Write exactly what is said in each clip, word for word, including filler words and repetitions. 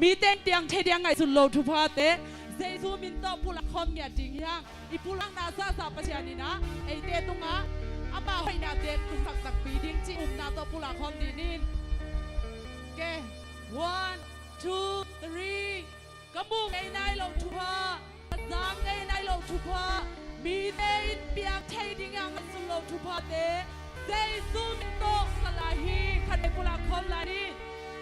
Mite in piang thei ding a ngaihsun lo thuphate Jesu min tawh pulak khawm ngiat ding hi hang. I pulakna zahzah Pasian in ah eite tungah ama hoihnate tungsak takpi ding cih upna tawh pulak khawm dih ni. Okay. One, two, three. Ka mu ngei nai lo thupha, ka zang ngei nai lo thupha, mite in piang thei ding a ngaihsun lo thuphate Jesu min tawh ka la hi. Khatvei pulak khawm lai ni.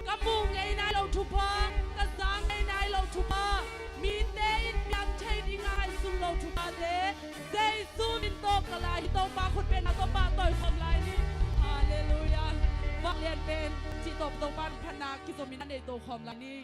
Ka mu ngei nai lo thupha, ka zang ngei nai lo thupha, mite in piang thei ding a ngaihsun lo thuphate Jesu min tawh ka la hi. Topa khut bengna tawh pahtawi khawm lai ni. Halleluiah. Vanglian pen cih tawh Topa in phatna kizom in a nei to khawm lai ni.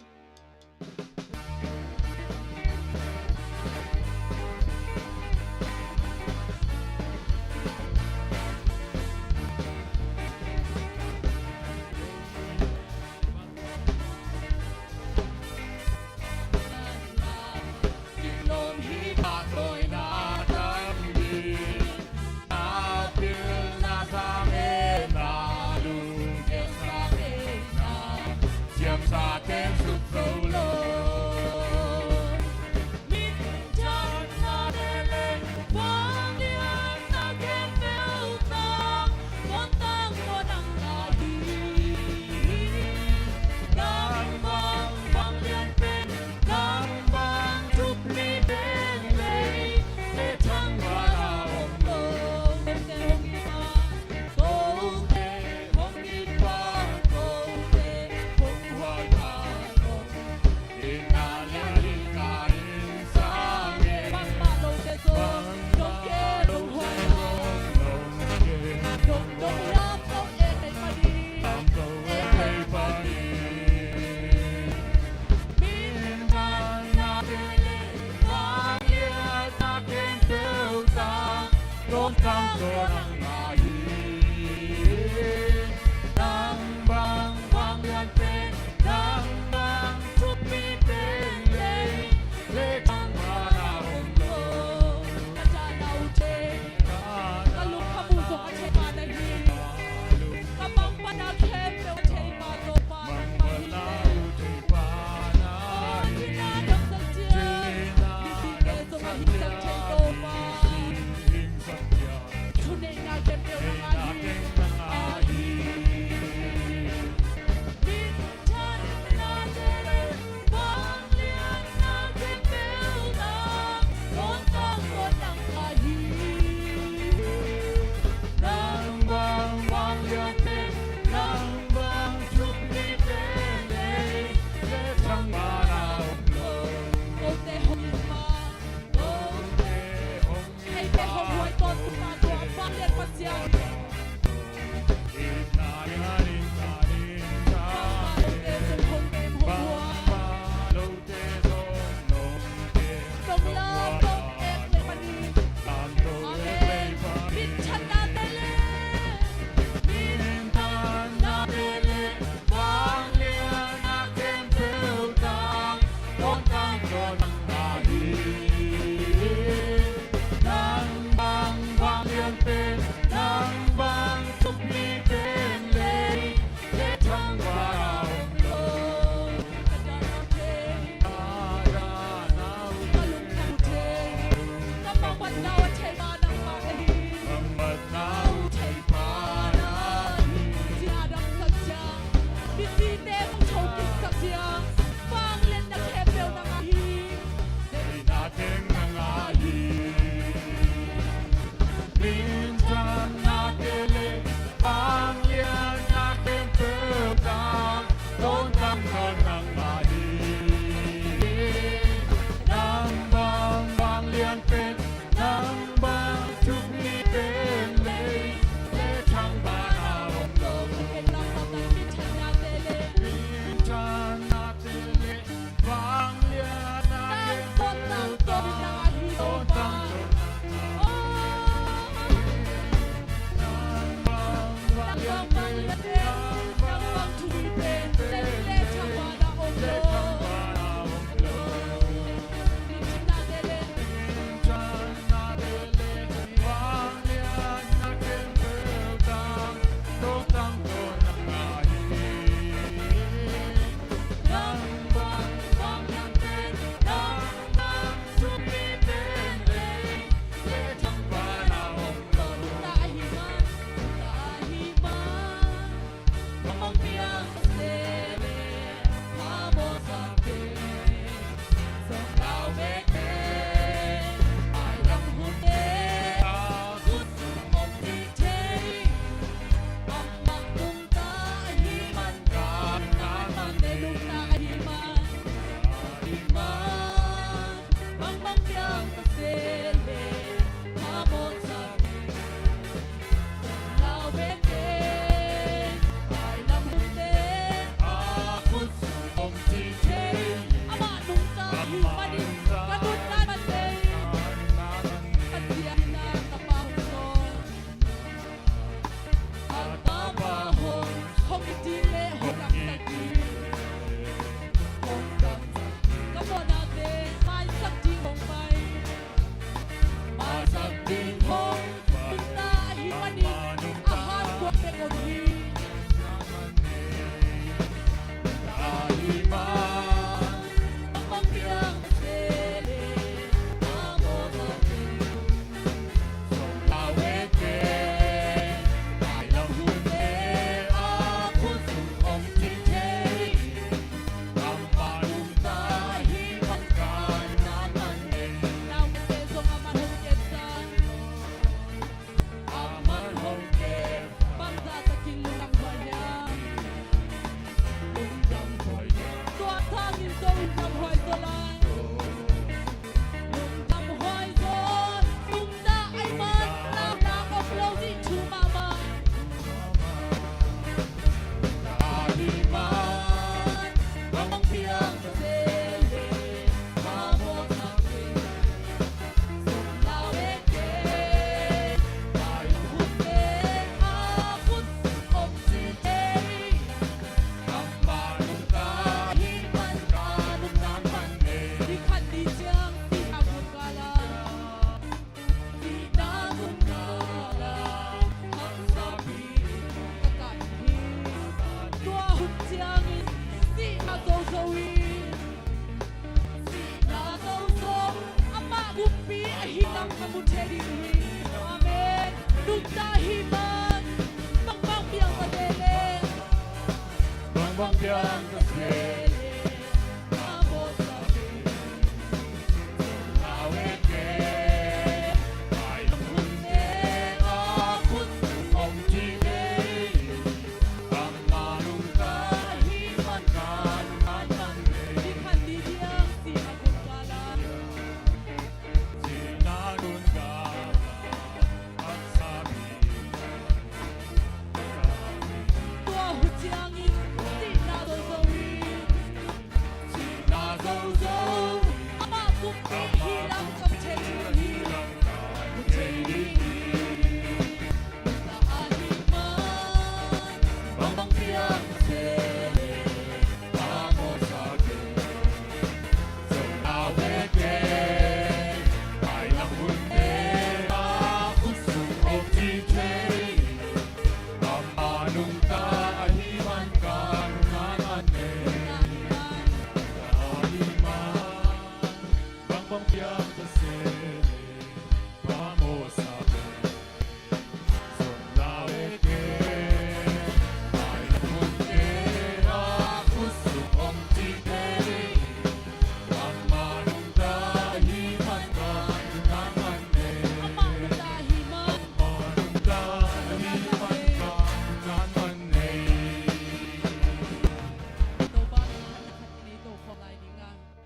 Hong huai tawntung a tua vanglian Pasian. Bangmah lote zong hong nem hong huai. Tong lau tong ek le panin. Amen. Minthanna te le, minthanna te le, vanglian a khempeuh tang, tawntung tawntung nang ahi. Nang bang vanglian pen, nang bang thukmi pen lei, lei thang bang a om lo. Ka dan a thei, ka dan a thei, ka lungtang thei, ka mangbatna a thei, ma nangmah ahi. Mangbatna a thei, ma nangmah ahi. Ci a dang sak ciang, misite hong thokik sak ciang, vanglian na khempeuh nang ahi. Minthanna te le, vanglian na khempeuh tang, tawntung tawntung nang ahi. Nang bang vanglian pen, nang bang thukmi pen lei, lei thang bang a om lo. Minthanna te le, minthanna te le, vanglian a khempeuh tang, tawntung tawntung nang ahi. Lungdam huai zaw lai. Lungdam huai zaw. Nungta ahih man, la, la kop lo ding thu mahmah. Ahih man, bang piang ka se le, mawhsak ding. Tua hun ciangin sihna zozo in, sihna zozo, amah buppi ahih lam ka mu thei ding hi. Amen. Nungta ahih man, bangbang piang ka se le, bangbang piang ka se le, a mawhsak ding. Tua hun ciangin sihna zozo in, sihna zozo, amah buppi ahih lam ka mu thei ding hi. Mu thei ding hi.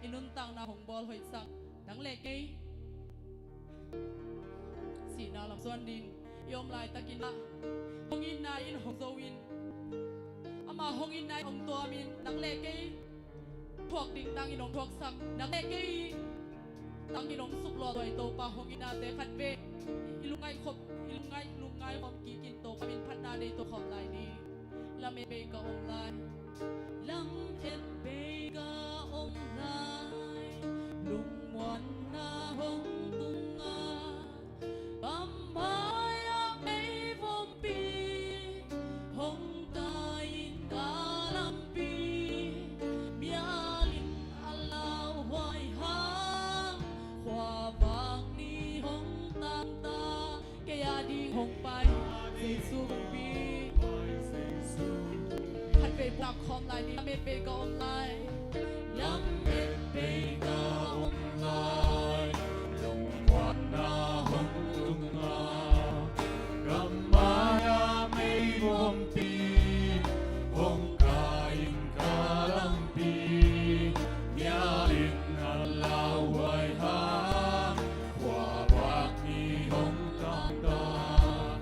I nuntakna hong bawl hoihsak nang le kei. Sihna lam zuan ding i om laitakin ah, hong itna in hong zo in, ama hong itna in hong tuam in, nang le kei thuak ding tangin hong thuaksak, nang le kei tangin hong suklawh tuai Topa hong itnate khat ve i lungngaih khop, i lungngaih, lungngaih khawm kikin Topa min phatna nei to khawm lai ni. Lamet bei ka om lai. Lamet bei ka om lai. Lungmuanna hong tung a, bang mai-ah meivompi hong kai in ka lampi, mial in a lauhuai hang, khuavak ni hong tangtak. Kei a ding hong pai Jesu kumpi. Khatvei pulak khawm lai ni. Lamet bei ka om lai. Lamet bei ka om lai. Lungmuanna hong tung a, gam mai-ah meivompi hong kai in ka lampi, mial in a lauhuai hang, khuavak ni hong tangtak.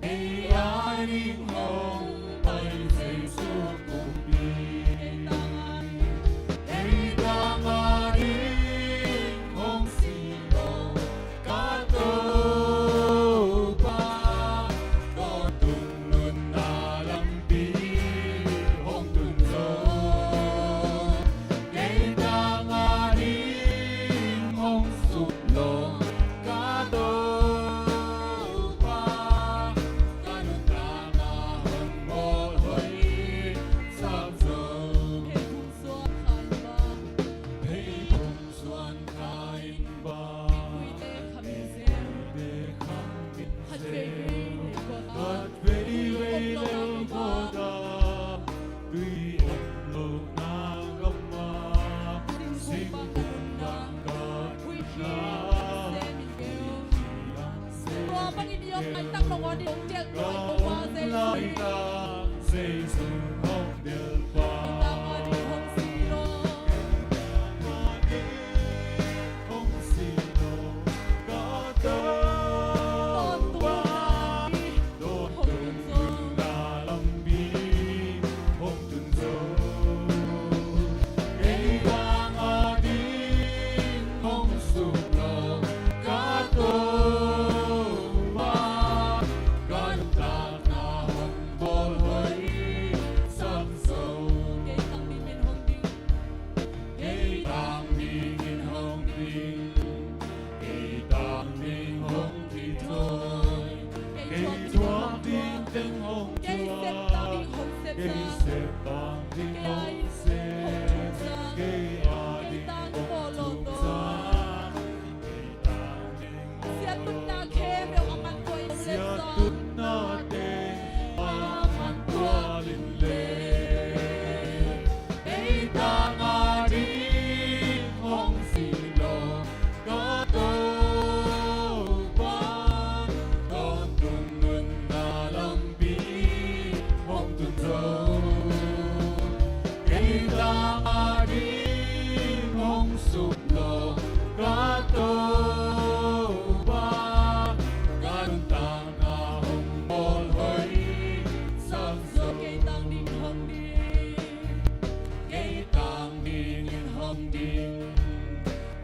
Ei a ding hong pai Jesu kumpi. Ei tang a ding hong si lo ka Topa, Tawntung nunna lampi hong tun zo. Kei tang a ding hong suk lo ka Topa, ka nuntakna hong bawl hoihsak zo. Hei hong suan kha in ba, hei hong suan kha in ba. Mipui te kham in zel. Mipui te kham in zel. Khat veivei lel kawt a, khat veivei lel kawt a, tui om lohna gam ah, singkung dang khat, huipi sem in bel. Tua bangin i om laitak nong aw ding hong delh tua i Topa Jesu. Jesu hong delh pa. I tang a ding hong si lo.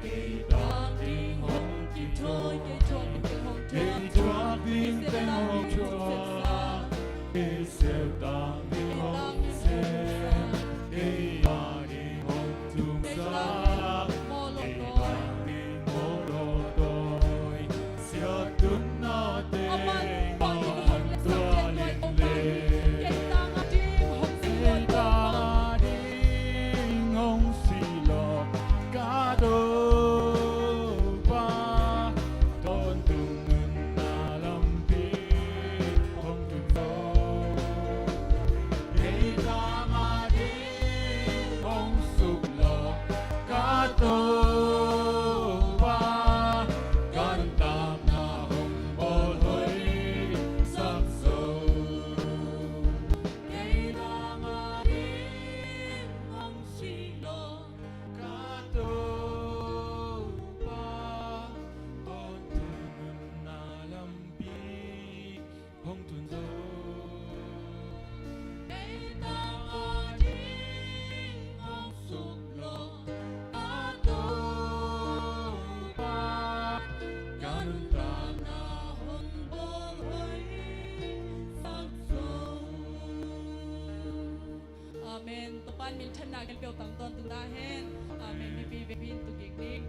Kei tak ding hong kithawi, kei thuak ding teng hong thuak, kei thuak ding teng hong thuak, kei sep tak ding hong sep, kei tak ding hong thumsak, kei tak ding hong lawtawi. Siatna teng hong tual in le, kei tang a ding hong sih law ka Topa, tawntung nunna lampi hong tun zo. Kei tang a ding hong suk law ka Topa, ka nuntakna hong bawlhoihsak zo. Kei tang a ding hong sih law ka Topa, tawntung nunna lampi hong tun zo. Kei tang a ding hong suk law ka Topa, ka nuntakna hong bawlhoihsak zo. Amen. Topa'n minthanna gelpeuh tang tawntung ta hen. Amen. Mipi vekpi in tu kik ding.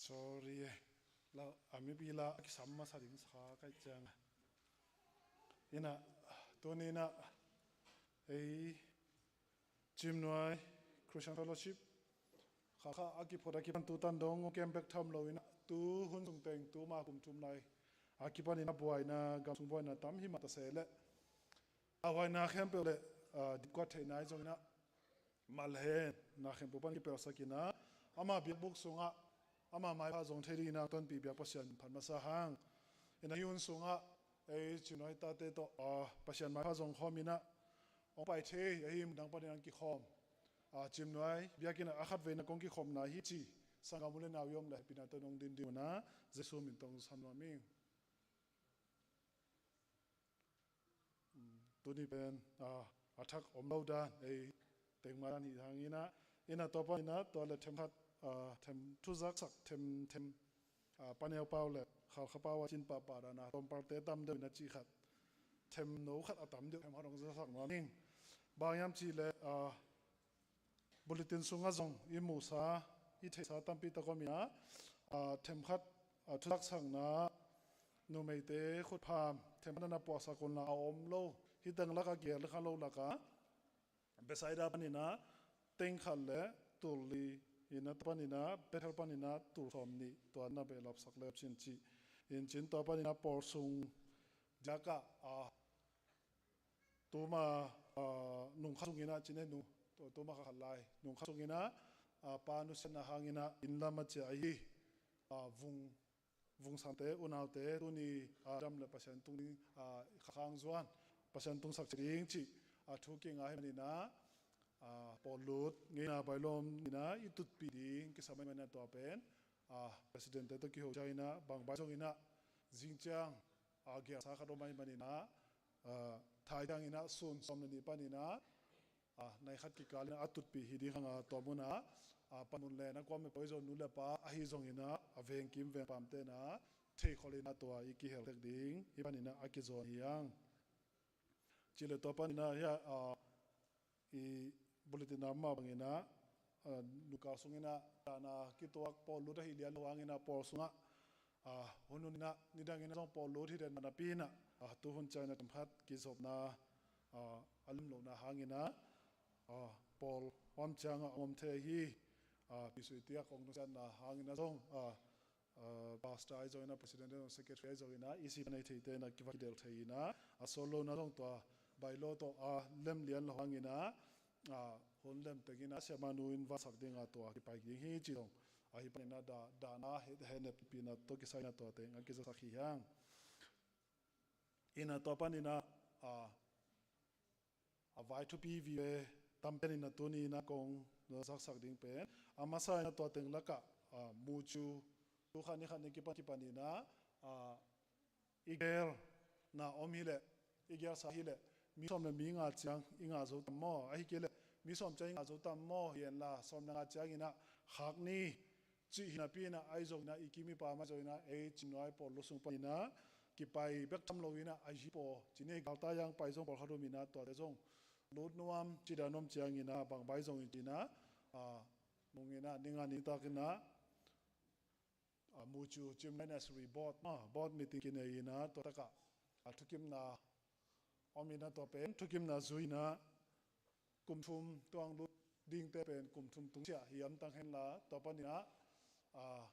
Sorry eh. La, a mipi la a kisam masa ding sa kaih ciang. Ina, tuni ina, ei, Cimnuai Christian Fellowship Khalkha a kiphut a kipan tu tan dong kem bek tham lo ina, tu hun sung teng tu ma kum thum lai a kipan ina buaina, gamsung buaina tam hi mah ta se leh, a huaina khempeuh le, ah, dipkuat theihna hi zong ina, malhen na khempeuh pan kipelhsak ina, ama biakbuk sungah, ama maipha zong thei ding ina tonpih biak Pasian phat masa hang. Ina hi hun sungah ei Cimnuai tate tawh, ah, Pasian maipha zong khawm ina, hong pai thei ahi mundang panin hong kikhawm, ah, Cimnuai biakinn ah a khat veina kong kikhopna hi ci, sanggam u le nau i om le hehpihna tawh nong din ding una, Jesu min tawh hong sam nuam ing. Tuni pen, ah, a thak om lo dan ei tengma dan hi hang ina, ina tua pan ina tua le themkhat, ah, them thuzaksak them them, ah, paneu pau le Khalkha pau a cin pahpah dan a tawmparte tam deuh ina cih khat, them no khat a tam deuh themkhat hong zaksak nuam ing. Bang hiam cih le, ah, bulletin sungah zong i muhsa, i theihsa tampi tak om ina, ah, themkhat, ah, thuzaksakna, numeite khutpham themkhat na puahsak unla a om lo, hi teng laka gel kha lo laka, Bethsaida pan ina teng khat le tul li ina, tua pan ina Bethel pan ina tul sawm nih tua na behlapsak le cin cih. In cin tua pan ina pawl sung diakah, ah, tuma, ah, nung khat sung ina cin e nu, tu-, tuma kha khat lai nung khat sung ina, ah, pa nusiatna hang ina inn lam a ciah ahi, ah, vung, vungsangte, unaute, tuni, ah, dam le Pasian tung ding, ah, Khalkha hong zuan, Pasian tungsak ci ding cih, ah, thu kinga hi man ina, ah, pawl lut ngeina bailawm ina i tutpih ding kisam hi man ina tua pen, ah, President te tawh kiho ciang ina bang bai zong ina zing ciang, ah, gelsa khat om ahi man ina, ah, thai ciang ina sun sawm le nih pan ina, ah, nai khat kikal ina a tutpih hi ding hang a, tua mun a, ah, panmun le na kuam me poi zong nu le pa ahi zong ina a vengkim vengpamte na theikhol ina tua i kihel tek ding hi pan ina a kizawn hi hang. Cih le tua pan ina hi a, ah, i bulletin a mah bang ina, ah, nungkal sung ina dahna kituak pawl lut ahi lian lo hang ina pawl sungah, ah, hun hun ina nidang ina zong pawl lut hi den mah napi ina, ah, tu hun ciang ina themkhat kizopna, ah, a lum lohna hang ina, ah, pawl om ciang a om thei hi, ah, pisuih tiak hong nusiatna hang ina zong, ah, ah, pastor ahi zong ina, president ahi zong, secretary ahi zong ina, i sipan ahi theite ina kiva kidelh thei ina, a sawt lo ina zong tua bailo tawh a lem lian lo hang ina, ah, hun lem teng ina siamah nu in vansak ding a tua kipai ding hi ci zong, ahi pan ina da, dahna he, he nepna tawh kisai ina tua teng a kizasak hi hang. Ina tua pan ina, ah, a vai thupi vive tam pen ina tuni ina kong zaksak ding pen, a masa ina tua teng lakah, ah, mucu, tu khat ni khat ni kipan kipan ina, ah, i gelna om hi leh, i gelsa hi leh, mi sawm le mi nga ciang i ngah zo tam maw, ahi kei leh mi sawm ciang i ngah zo tam maw, hi en la sawm le nga ciang ina khak ni cih hi napi ina, ahi zong ina i kim i pam ahi zong ina ei Cimnuai pawl lut sung pan ina kipai bek tham lo ina a yipaw ci ni, galtai hang pai zong pawl khat um ina tuate zong lut nuam ci dan om ciang ina bang bai zong in ci ina, ah, nung ina ni nga ni tak ina, ah, mucu Cimnuai Nursery Board, ah, board meeting kinei ina tua takah, ah, thukimna om ina tua pen thukimna zui ina kum thum tuang lut dingte pen kum thum tung ciah hiam tang hen la, tua pan ina, ah,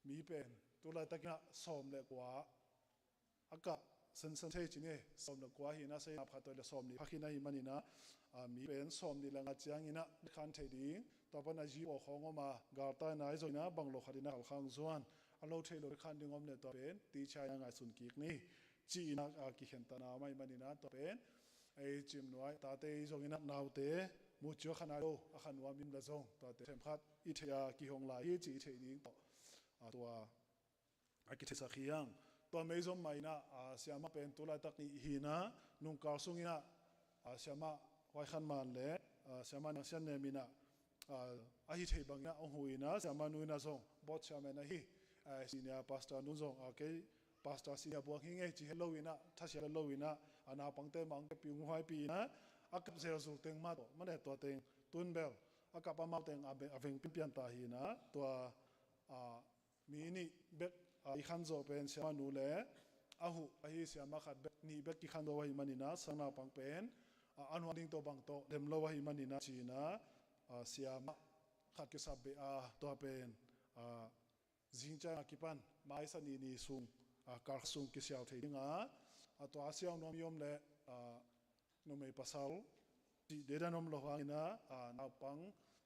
mi pen tu laitak ina sawm le kua a kah sensen thei ci ni, sawm le kua hi ina, sei na phat toi le sawm nih pha khin ahi man ina, ah, mi pen sawm nih le nga ciang ina khan thei ding, tua pan a yipaw khawng om a, galtai na ahi zong ina bang lo khat ina Khalkha hong zuan, a lo thei lo khan ding om le tua pen ti chia ina ngaihsun kik ni ci ina, ah, kikhen tana om ahi man ina tua pen ei Cimnuai tate i zong ina naute mucu a khan a lo a khan nuam im la zong tuate themkhat i theih a kihong lai hi ci i theih ding tawh, ah, tua a kitheihsak hi hang. Tua mei zom mah ina, ah, siamah pen tu laitak nih hi ina nungkal sung ina, ah, siamah Huai Khan Man le, ah, siamah Nang Sian Nem ina, ah, ahi thei bang ina hong huh ina siamah nu ina zong board chairman ahi, ah, senior pastor nu zong, ah, kei pastor senior buang hi ngei ci het lo ina, thasia lo ina, a naupangte mah hong kepi hong huaipi ina, a kap zelzul teng mah tawh mane tua teng tun bel a kap amau teng a ve-, a veng pianpian ta hi ina, tua ah, mi nih bek, ah, i khanzawh pen siamah nu le a huh ahi siamah khat bek, nih bek kikhanzawh ahih manin ah sang naupang pen, ah, a nuam ding tawh bang tawh lem lo ahih manin ah ci-in ah, ah, siamah khat kisap beh a, tua pen, ah, zing ciang a kipan mai sanini sung, ah, kal sung kisiau thei ding a, ah, tua a siau nuam i om leh, ah, numei pasal cih deihdan om lo hangin ah, ah, naupang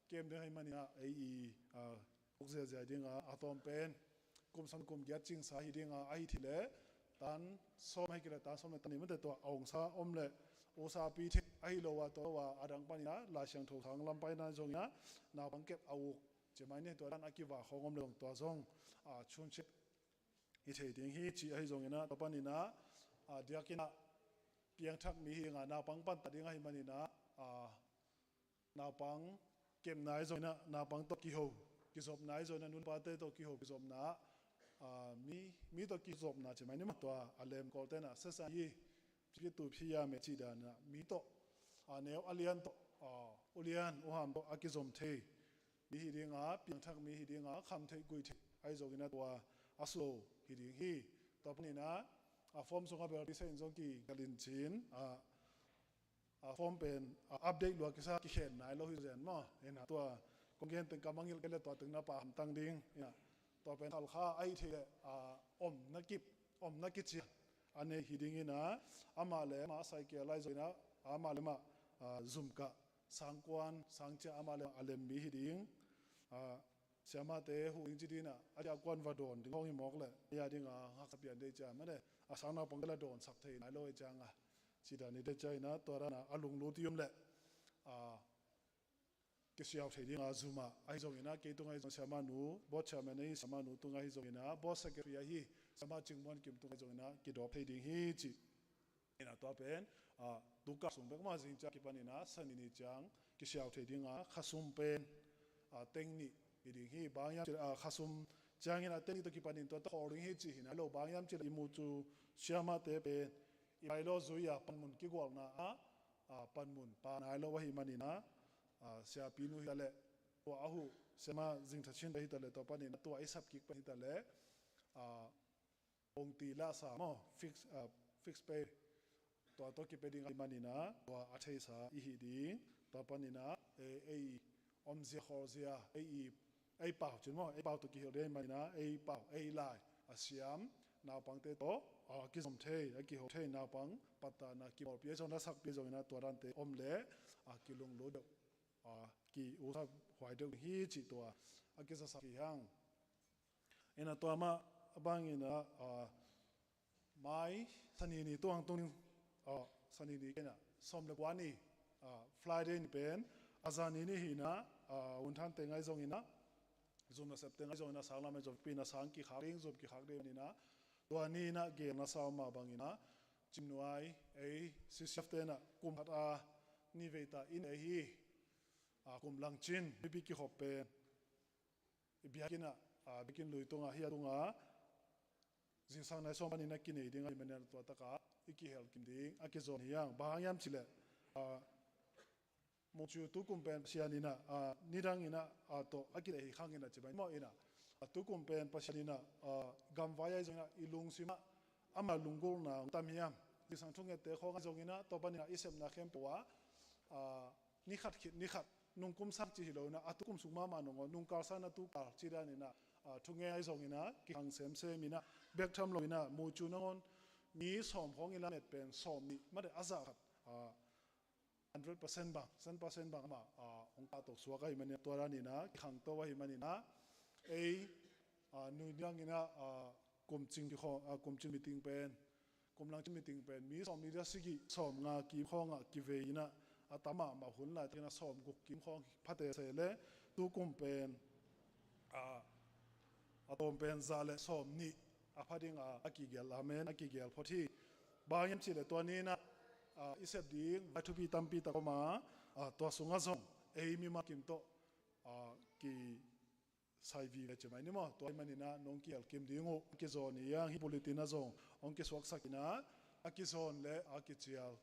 kem ding ahih manin ah ei i, ah, uk ziazia ding a, a tawm pen kum sawm kum giat cingsa hi ding a, ahih theih leh tan sawm ahih kei leh tan sawm le tan nih mate tua a ongsa om leh usapi thei ahi lo a, tua lo a, a dang panin ah Lai Siangtho sang lam panin ah zongin ah naupang kep a uk ci mai ni, tua dan a kivak khawng om leh zong tua zong, ah, chunchek hi thei ding hi ci ahi zongin ah, tua panin ah, ah, diakin ah piangthak mi hi ding a, naupang panta ding ahih manin ah, ah, naupang kepna ahi zongin ah, naupang tawh kiho kizopna ahi zongin ah, nu le pate tawh kiho kizopna, ah, mi, mi tawh kizopna ci mai ni maw, tua a lem Kawlte'n ah sesa hi, phitu phiya me cih dan ah, mi tawh, ah, neu a lian tawh, ah, ulian uham tawh a kizom thei mi hi ding a, piangthak mi hi ding a, kham theih guih theih ahi zongin ah tua a sut hi ding hi. Tua panin ah, a form sungah belpi sa in zong kigelh in cin, ah, a form pen, ah, update lua kisa, kikhen nai lo hi zen maw. Ina tua kong gen teng ka mangngilh kei leh tua teng na pha hamtang ding. Ina tua pen Khalkha ahih theih leh, ah, om na kip, om na kician a nei hi ding ina, amah le amah a saikia lai zong ina, amah le amah, ah, zum kah, sangkuan, sangcia amah le amah a lem mi hi ding. Ah, siamahte huh ding ci ding ina, a diakuan va dawn ding khawng hi mawk leh, a ya ding a haksa pian dei cia mah le, a sang naupangte la dawnsak thei nai lo hi ciang a, ci dan i dei cia ina, tua dan a, a lunglut i om leh, ah, kisiau thei ding a zum ah ahi zongin ah, kei tungah ahi zong siamah nu, board chairman ahi siamah nu tungah ahi zongin ah, board secretary ahi siamah Cing Muan Kim tungah ahi zongin ah, kidawp thei ding hi ci. Ina tua pen, ah, tu kal sung bek mah zing ciang kipan ina, sanini ciang kisiau thei ding a, khasum pen, ah, teng nih hi ding hi, bang hiam cih leh, ah, khasum ciangin ah teng nih tawh kipan in tua tawh khawl ding hi ci hi nai lo, bang hiam cih leh i mucu siamahte pen i pai lo zui a panmun kigualna ah, ah, panmun pha nai lo ahih manin ah, ah, siapi nu hi ta leh, tua a huh siamah Zing Tha Chin hi ta leh, tua panin ah tua i sap kik pen hi ta leh, ah, ong ti la sa maw, fix, ah, fix pay, tua tawh kipia ding ahih manin ah, tua a theisa i hi ding. Tua panin ah, eh, ei omzia khawlzia, ei i, ei pau cin maw, ei pau tawh kihilh ding ahih manin ah, ei pau, ei lai a siam naupangte tawh, ah, a kizom thei, a kiho thei, naupang pattahna kibawlpih ahi zong, na sakpih zongin ah, tua dante om leh, ah, kilunglut deuh, ah, ki-usa huai deuh hi cih tua a kizasak hi hang. Ina tua mah a bangin ah, ah, mai sanini tuang tung, ah, sanini kei na sawm le kua ni, ah, Friday ni pen a zani ni hi ina, ah, Wun Than teng ahi zongin ah, zum nasepte ahi zongin ah, sang lam ahi zong pi ina, sang kikhak ding, zum kikhak ding ina, tua ni ina gelna sa om mah bangin ah, Cin Nuai, ei, C C F te ina kum khat a ni vei ta in ei hi, ah, kum langcin mipi kikhop pen i biakinn ah, ah, biakinn lui tungah, hia tungah zingsang nai sawm panin a kinei ding ahih manin ah, tua takah i kihel kim ding a kizawn hi hang. Bang hang hiam cih leh, ah, Mucu tu kum pen Pasian ina, ah, nidang ina, ah, tawh a kileh hi khang ina ci mai maw ina, ah, tu kum pen Pasian ina, ah, gamvai ahi zongin ah, i lungsim ah ama lunggulhna hong tam hiam? Zingsang thungette khawng ahi zongin ah, tua panin ah i sepna khempeuh ah, ah, ni khat khit ni khat, nung kum sang ci hi lo ina, a tu kum sung mahmah nung aw, nung kal sang ina tu kal ci dan ina, ah, thungen ahi zongin ah kikhang semsem ina, bek tham lo ina, mucu nangawn mi sawm khawng i lamet pen sawm nih mate, a zah khat, ah, hundred percent bang, cent percent bang amah, ah, hong kahto suak ahih manin ah, tua dan ina kikhangto ahih manin ah, ei, ah, nui nidang ina, ah, kum cing kikhawng, ah, kum cing meeting pen, kum langcin meeting pen mi sawm nih le sagih, sawm nga kim khawngah kivei ina, a tam mahmah hun laitakin ah sawm guk kim khawng phate se leh, tu kum pen, ah, a tawm pen za le sawm nih a pha ding a, a kigel, amen, a kigel phot hi. Bang hiam cih leh tua ni ina, ah, i sep ding vai thupi tampi tak om a, ah, tua sungah zong ei mimal kim tawh, ah, kisai vive ci mai ni maw. Tua ahih manin ah nong kihel kim ding uh, kizawn hi hang. Hih bulletin ah zong hong kisuaksak ina, a kizawn le a kicial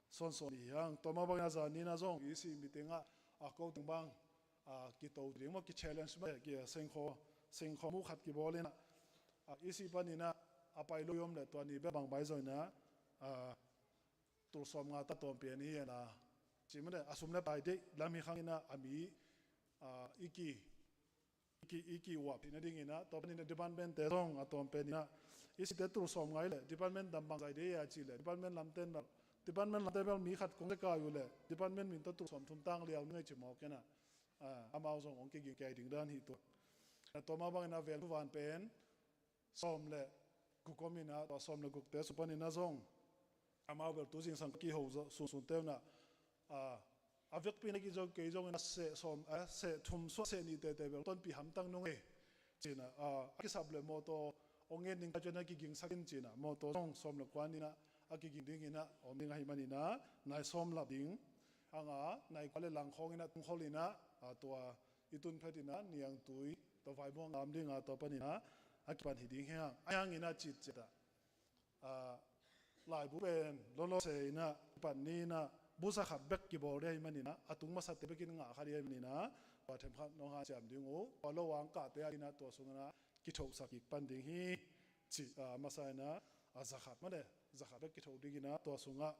sawnsawn hi hang. Tua mah bangin ah zan ni ina zong E C meeting ah, ah, ko teng bang, ah, kito ding maw, ki-challenge maw, ki-, sengkhaw singkhawm mu khat kibawl inah, a, i si paninah a pai lo i om leh tua ni bel bang bai zaw inah, a, tul sawm nga ta tawm pian hi inah, ci mate a sum le pai deih lam hi khang inah a mi, a, i ki i ki, i ki-uap theih nadinginah, tua paninah department-te zong a tawm peninah i site tul sawm ngai leh department dam bang zai dei a cih leh department lamten bel, department lamten bel mi khat kong zekai uh leh department min tawh tul sawm thum tang liau ning ei ci mawk inah, a, amau zong hong kiging kei ding dan hi tua. A, tua mah banginah veng thuvan pen sawm le guk om inah, tua sawm le gukte sung paninah zong amau bel tu zingsang kiho sunsunte unah, a, a vekpi na kizo kei zongin a seh sawm, a seh thum suah seh nih tete bel tonpih hamtang nung e. Cinah, a, a kisap le mawtaw hong ngen ding ka cian a kigingsak in cinah mawtaw zong sawm le kua ninah a kiging dinginah om ding ahi maninah nai sawm lap ding. Anga nai kua le langkhawng inah tungkhol inah, a, tua i tun phet inah niangtui tua vaibuang lam dinga tua paninah a kipan hi ding hi hang. A hianginah citciatah, a, laibu pen lolo se inah kipan ni inah bu zakhat bek kibawl ding ahi maninah a tung masate bekin ngah kha ding ahi maninah tua themkhat nong hanciam ding uh. Tua lo ang kahte a inah tua sunginah kithohsak kik pan ding hi. Ci, a, masa inah a zakhat mate zakhat bek kithoh dinginah tua sungah,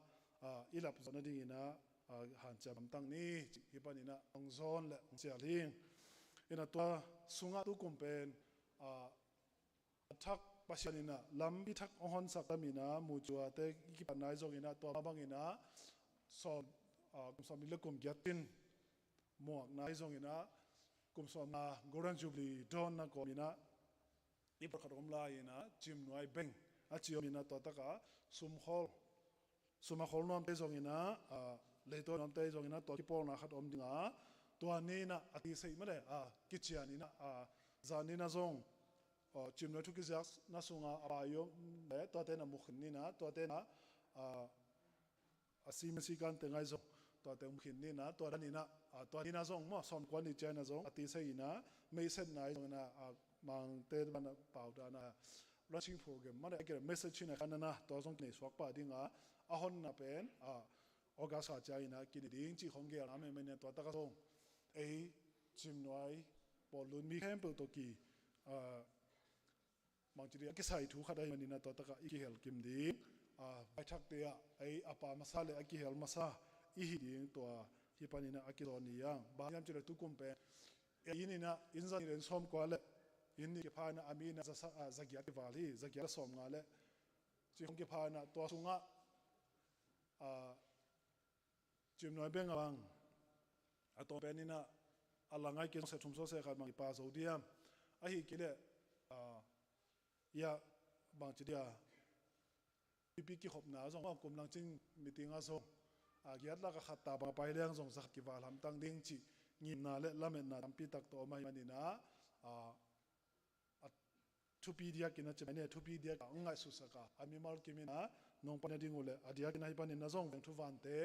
a, i lap zawh nadinginah, a, hanciam hamtang ni. Ci hi paninah hong zawn le hong cial hing. Inah tua sungah tukum pen, a, a thak Pasian inah lampi thak hong honsak taminah mucuate i kipan nai zonginah tua mah banginah sawm, a, kum sawm nih le kum giat cin muak nai zonginah kum sawm nga Golden Jubilee dawnna kawminah i pawlkhat om lai inah Cimnuai Beng a ci om inah tua takah sumkhol, sum a khol nuamte zonginah, a, leitawi nuamte zonginah tua kipawlna khat om dinga tua ninah a tisei mate, a, kician inah, a, zan ninah zong, a, Cimnuai thu kiziakna sunga a pai om le tuate na mukhin ninah tuate na, a, a simin sikante ngai zong tuate mukhin ninah tua dan inah, a, tua ninah zong maw sawm kua ni cianah zong a tisei inah meiset nai zonginah, a, Mangte banah pau dana launching program mate a kira message hinah khanana tua zong kinei suak pah dinga a honna pen, a, August kha cianginah kinei ding cih khong gelna mei mei nia tua takah zong ei Cimnuai Pawllun mi khempeuh tawh ki, a, bangci dih a kisai thu khat ahi maninah tua takah i kihel kim ding, a, vaithakte ah ei a pa masa le a kihel masa i hi ding tua hi paninah a kizawn ni ang. Bang hiam cih le tukum pen ei inn inah inn za nih le inn sawm kua le inn nih kipha inah a mi inah za sa, a, za giat kival hi, za giat le sawm nga le cih khong kipha inah tua sungah, a, Cimnuai Beng a bang a tawm pen inah a langai kei zong seh thum suah seh khat bang i pa zo diam ahi kei leh, a, ia bangci dia pipi kikhopna zong a kum langcing meeting ah zong, a, giat lak a khat ta bang a pai leng zong zakhat kival hamtang ding cih ngimna le lametna tampi tak tawh om ahi maninah, a, a thupi diakin a cimai ne thupi diak a ngaihsutsak a a mimal kimin a nong paina ding uh le a diakin ahi panin a zong veng thuvante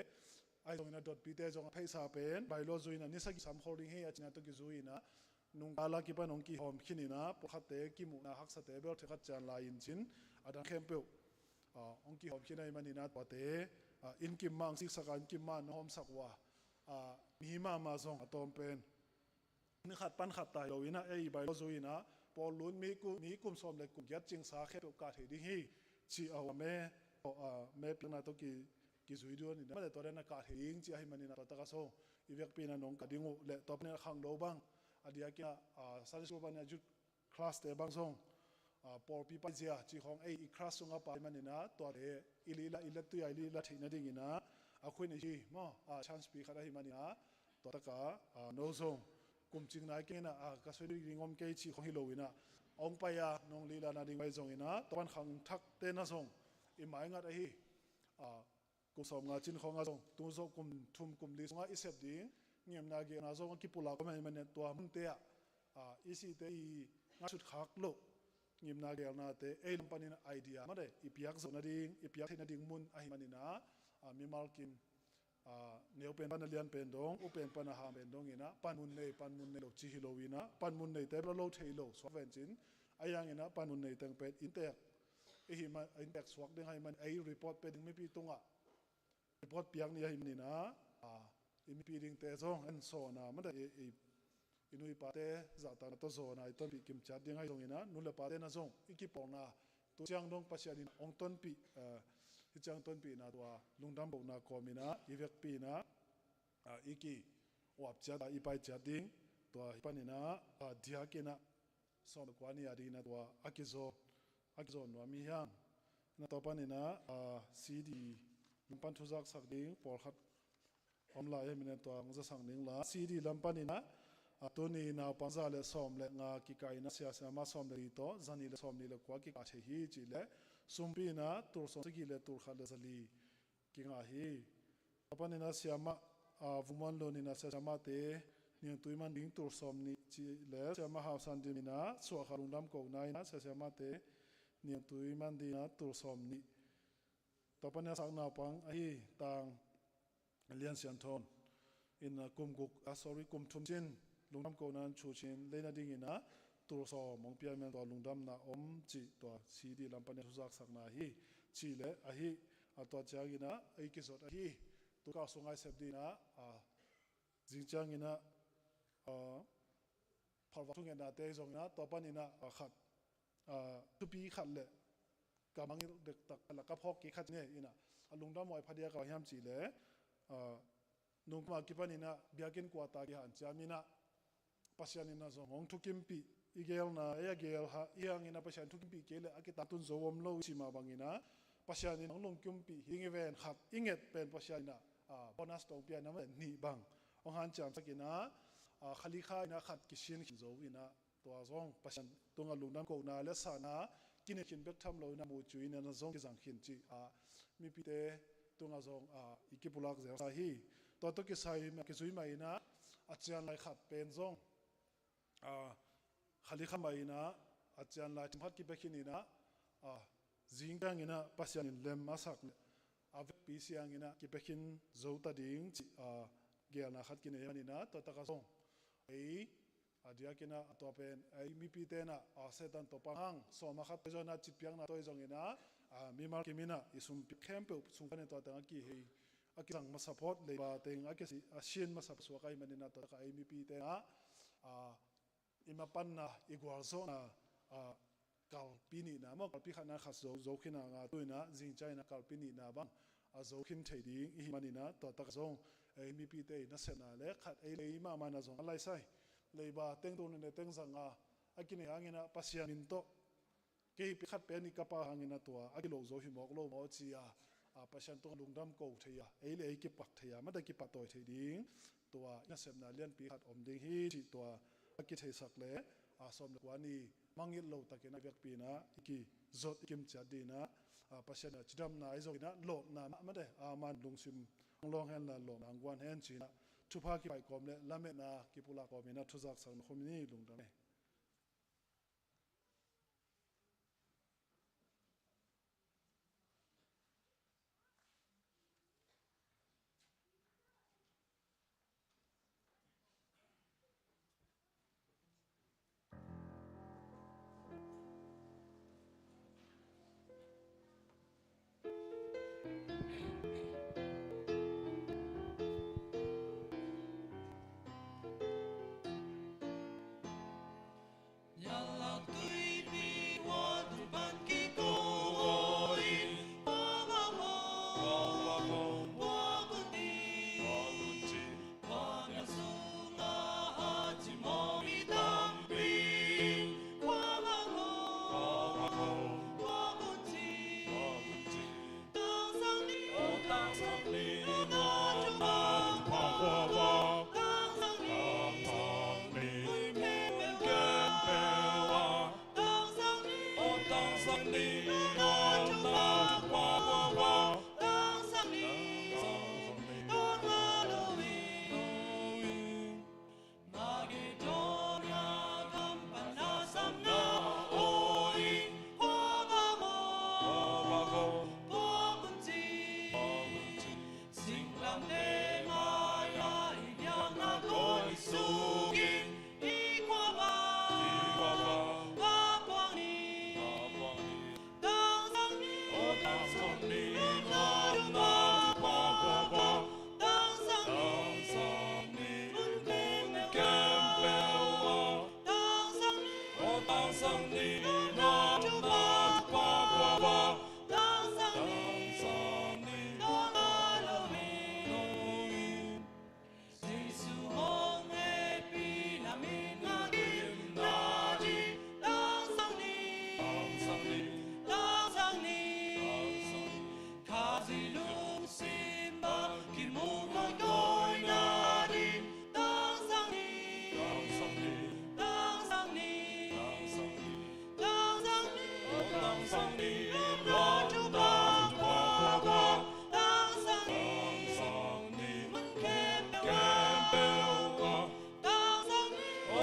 ahi zongin a dotpite zong a pheisa pen bailo zui in a ni sagih samkhol ding hi a cina tawh kizui in a nungkal a kipan hong kihawm khin in a pawlkhatte kimuhna haksate bel thekhat cian lai in cin a dang khempeuh, a, hong kihawm khin ahi manin a tuate, a, inn kim mah hong siksak a inn kim mah nong hawmsak uh a, a, mi mahmah zong a tawm pen inn khat pan khat ta hi lo in a ei bailo zui in a pawl lun mi kum, mi kum sawm le kum giat cingsa khempeuh kah thei ding hi ci a hua me, a, me piakna tawh ki kizui duan in a mate tua dan a kah thei ding ci ahi manin a tua taka so i vekpi in a nong kah ding uh le tua panin a khangno bang a diakin a, a, Sunday school panin a youth class te bang zong, a, pawlpi paizia ci khawng ei i class sungah pai manin a tuate i lila i la tui a i lila theih nadingin a a khuin a hi maw, a, chance pi khat ahi manin a tua taka, a, no zong kum cing nai keng in a, a, ka soi ding om kei ci khawng hi lo in a hong pai a nong lila nading pai zong in a tua pan khangthakte na zong i maingat ahi, a, kum sawm nga cin khawng a zong tung zawh kum thum kum li sungah i sep ding ngimna gelna zong a kipulak om ahi manin tua munte ah, a, i sihte i ngaihsut khak loh ngimna gelnate ei lam panin idea mate i piak zawh nading i piak theih nading mun ahi manin a, a, mimal kim, a, neu pen pan a lian pen dong u pen pan a ham pen dong in a panmun nei panmun nei lo ci hi lo in a panmun neite bel a lo thei lo suak ven cin a yang in a panmun nei teng pen inntek i hi man inntek suak ding ahi man ei report pe ding mipi tungah report piak ni ahi manin a, a, i mipi dingte zong en sawn a mate i, i, i nu i pate zahtakna tawh zawhna i tonpih kim ciat ding ahi zongin ah, nu le pate na zong i kipawlna tu ciang dong Pasian in hong tonpih, eh, hih ciang tonpihna tua lungdam kohna kawmin ah i vekpi in ah, ah, i ki uap ciat, ah, i pai ciat ding. Tua hih panin ah, ah, diakin ah sawm le kua ni a dingin ah tua a kizawn, a kizawn nuam hi hang. Na tua panin ah, ah, C D lam pan thuzaksak ding pawlkhat om lai hi manin tua hong zasak ning la. C D lam panin ah, ah, tuni naupang za le sawm le nga kikah in ah sia siamah sawm le li tawh za nih le sawm nih le kua kikah thei hi cih le, sumpi in ah tul sawm sagih le tul khat le za li kingah hi. Tua panin ah siamah, ah, Vung Muan Lun in ah sia siamahte ningtui man ding tul sawm nih cih le, siamah Hau San Dim in ah suahkha lungdam kohna in ah sia siamahte ningtui man ding in ah tul sawm nih. Tua panin ah sak naupang ahi Tang Lian Sian Thawn in ah kum guk, ah, sorry, kum thum cin lungdam kohna in thu cin lei nadingin ah tul sawm hong pia manin tua lungdamna om cih tua C D lam panin ah thuzaksakna hi. Cih le ahi, ah, tua ciangin ah ei kizot ahi. Tu kal sung a i sep dingin ah, ah, zing ciangin ah, ah, phalvak thungetnate zongin ah tua panin ah, ah, khat, ah, thupi khat le ka mangngilh dektak la ka phawk kik khat ci-in ah, a lungdam huai phadiak a bang hiam cih le, ah, nungkum a kipanin ah biakinn kuata kihanthawn ciangin ah Pasian in ah zong hong thukimpih, i geelna ei a geel hi hangin ah Pasian thukimpih kei le a kitangtun zo om lo i cih mah bangin ah Pasian in hong lungkimpih hi ding i ven khat i nget pen Pasian in ah, ah, bonus tawh hong pia na mah nih bang hong hanciamsak in ah, ah, khali kha in ah khat kisin khin zo in ah, tua zong Pasian tungah lungdam kohna le sahna kinei khin bek tham lo in ah mucui in ah na zong kizang khin cih, ah, mipite tungah zong, ah, i kipulak zelsa hi. Tua tawh kisai mah, kizui mah in ah a cian lai khat pen zong, ah, khali kha mah in ah a cian lai thum khat kipia khin in ah, ah, zing ciangin ah Pasian in lem a sak le a vekpi siangin ah kipia khin zo ta ding cih, ah, geelna khat kinei hi manin ah tua takah zong ei a diakin ah tua pen ei mipite in ah, ah, Satan tawh pang hang sawm a khat tawh zong in ah citpiakna tawh zongin ah, ah, mimal kim in ah i sumpi khempeuh sung panin tua teng a kihei, a kizang masa phot leiba teng a kisi, a sin masa phot suak ahi manin ah tua takah ei mipite in ah, ah, i mapanna, i gualzawhna, ah, kalpi nihna maw, kalpi khatna khat zo, zo khin a, nga tu in ah zing ciangin ah kalpi nihna bang a zo khin thei ding i hih manin ah tua takah zong ei mipite i nasepna le khat ei lei mahmah in ah zong a laisai leiba teng tul nih le teng za nga a kinei hangin ah Pasian min tawh kei pi khat pen i kapa hangin ah tua a kilo zo hi mawk lo maw ci a, ah, Pasian tungah lungdam ko thei a, ei le ei kipak thei a, mate kipahtawi thei ding tua i nasepna lianpi khat om ding hi cih tua a kitheisak le, ah, sawm le kua ni mangngilh lo takin ah i vekpi in ah i kizot i kimciat dingin ah, ah, Pasian in ah cidamna ahi zongin ah lawpna mah, mate, ah, aman lungsim hong lawng hen la lawpna hong guan hen ci-in ah thupha kipaih kawm le lametna kipulak kawmin ah thuzaksakna khawm ni. Lungdam e.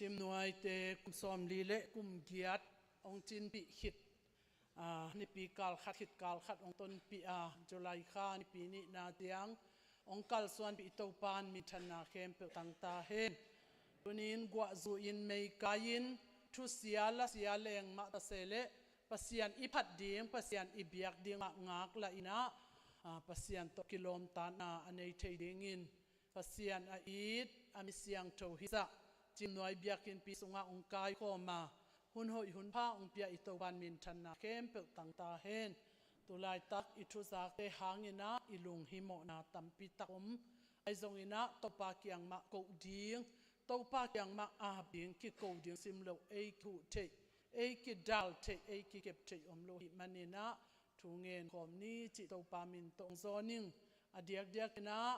Cimnuaite kum sawmli le kum giat hong cinpih khit, aa, nipi kal khat khit kal khat hong tonpih a, July kha nipi nihna ciang hong kalsuanpih i Topa in minthanna khempeuh tang ta hen. Tuni-in guahzu in, meikai in, thusia lasia leng mah ta se leh Pasian i phat ding, Pasian i biak ding mah ngaklah in ah, aa, Pasian tawh kilawmtatna a nei thei dingin Pasian a it, a mi siangtho hizah Cimnuai biakinnpi sungah hong kaikhawm a, hun hoih hun pha hong pia i Topa in minthanna khempeuh tang ta hen. Tulaitak i thuzakte hangin ah i lunghimawhna tampi tak om. Ahi zongin ah Topa kiang mah koh ding, Topa kiang mah ap ding, kiko ding simloh ei kihuh theih, ei kidal theih, ei kikep theih om lo ahih manin ah thu ngen khawm ni cih Topa min tawh hong zawn ing. A diakdiakin ah,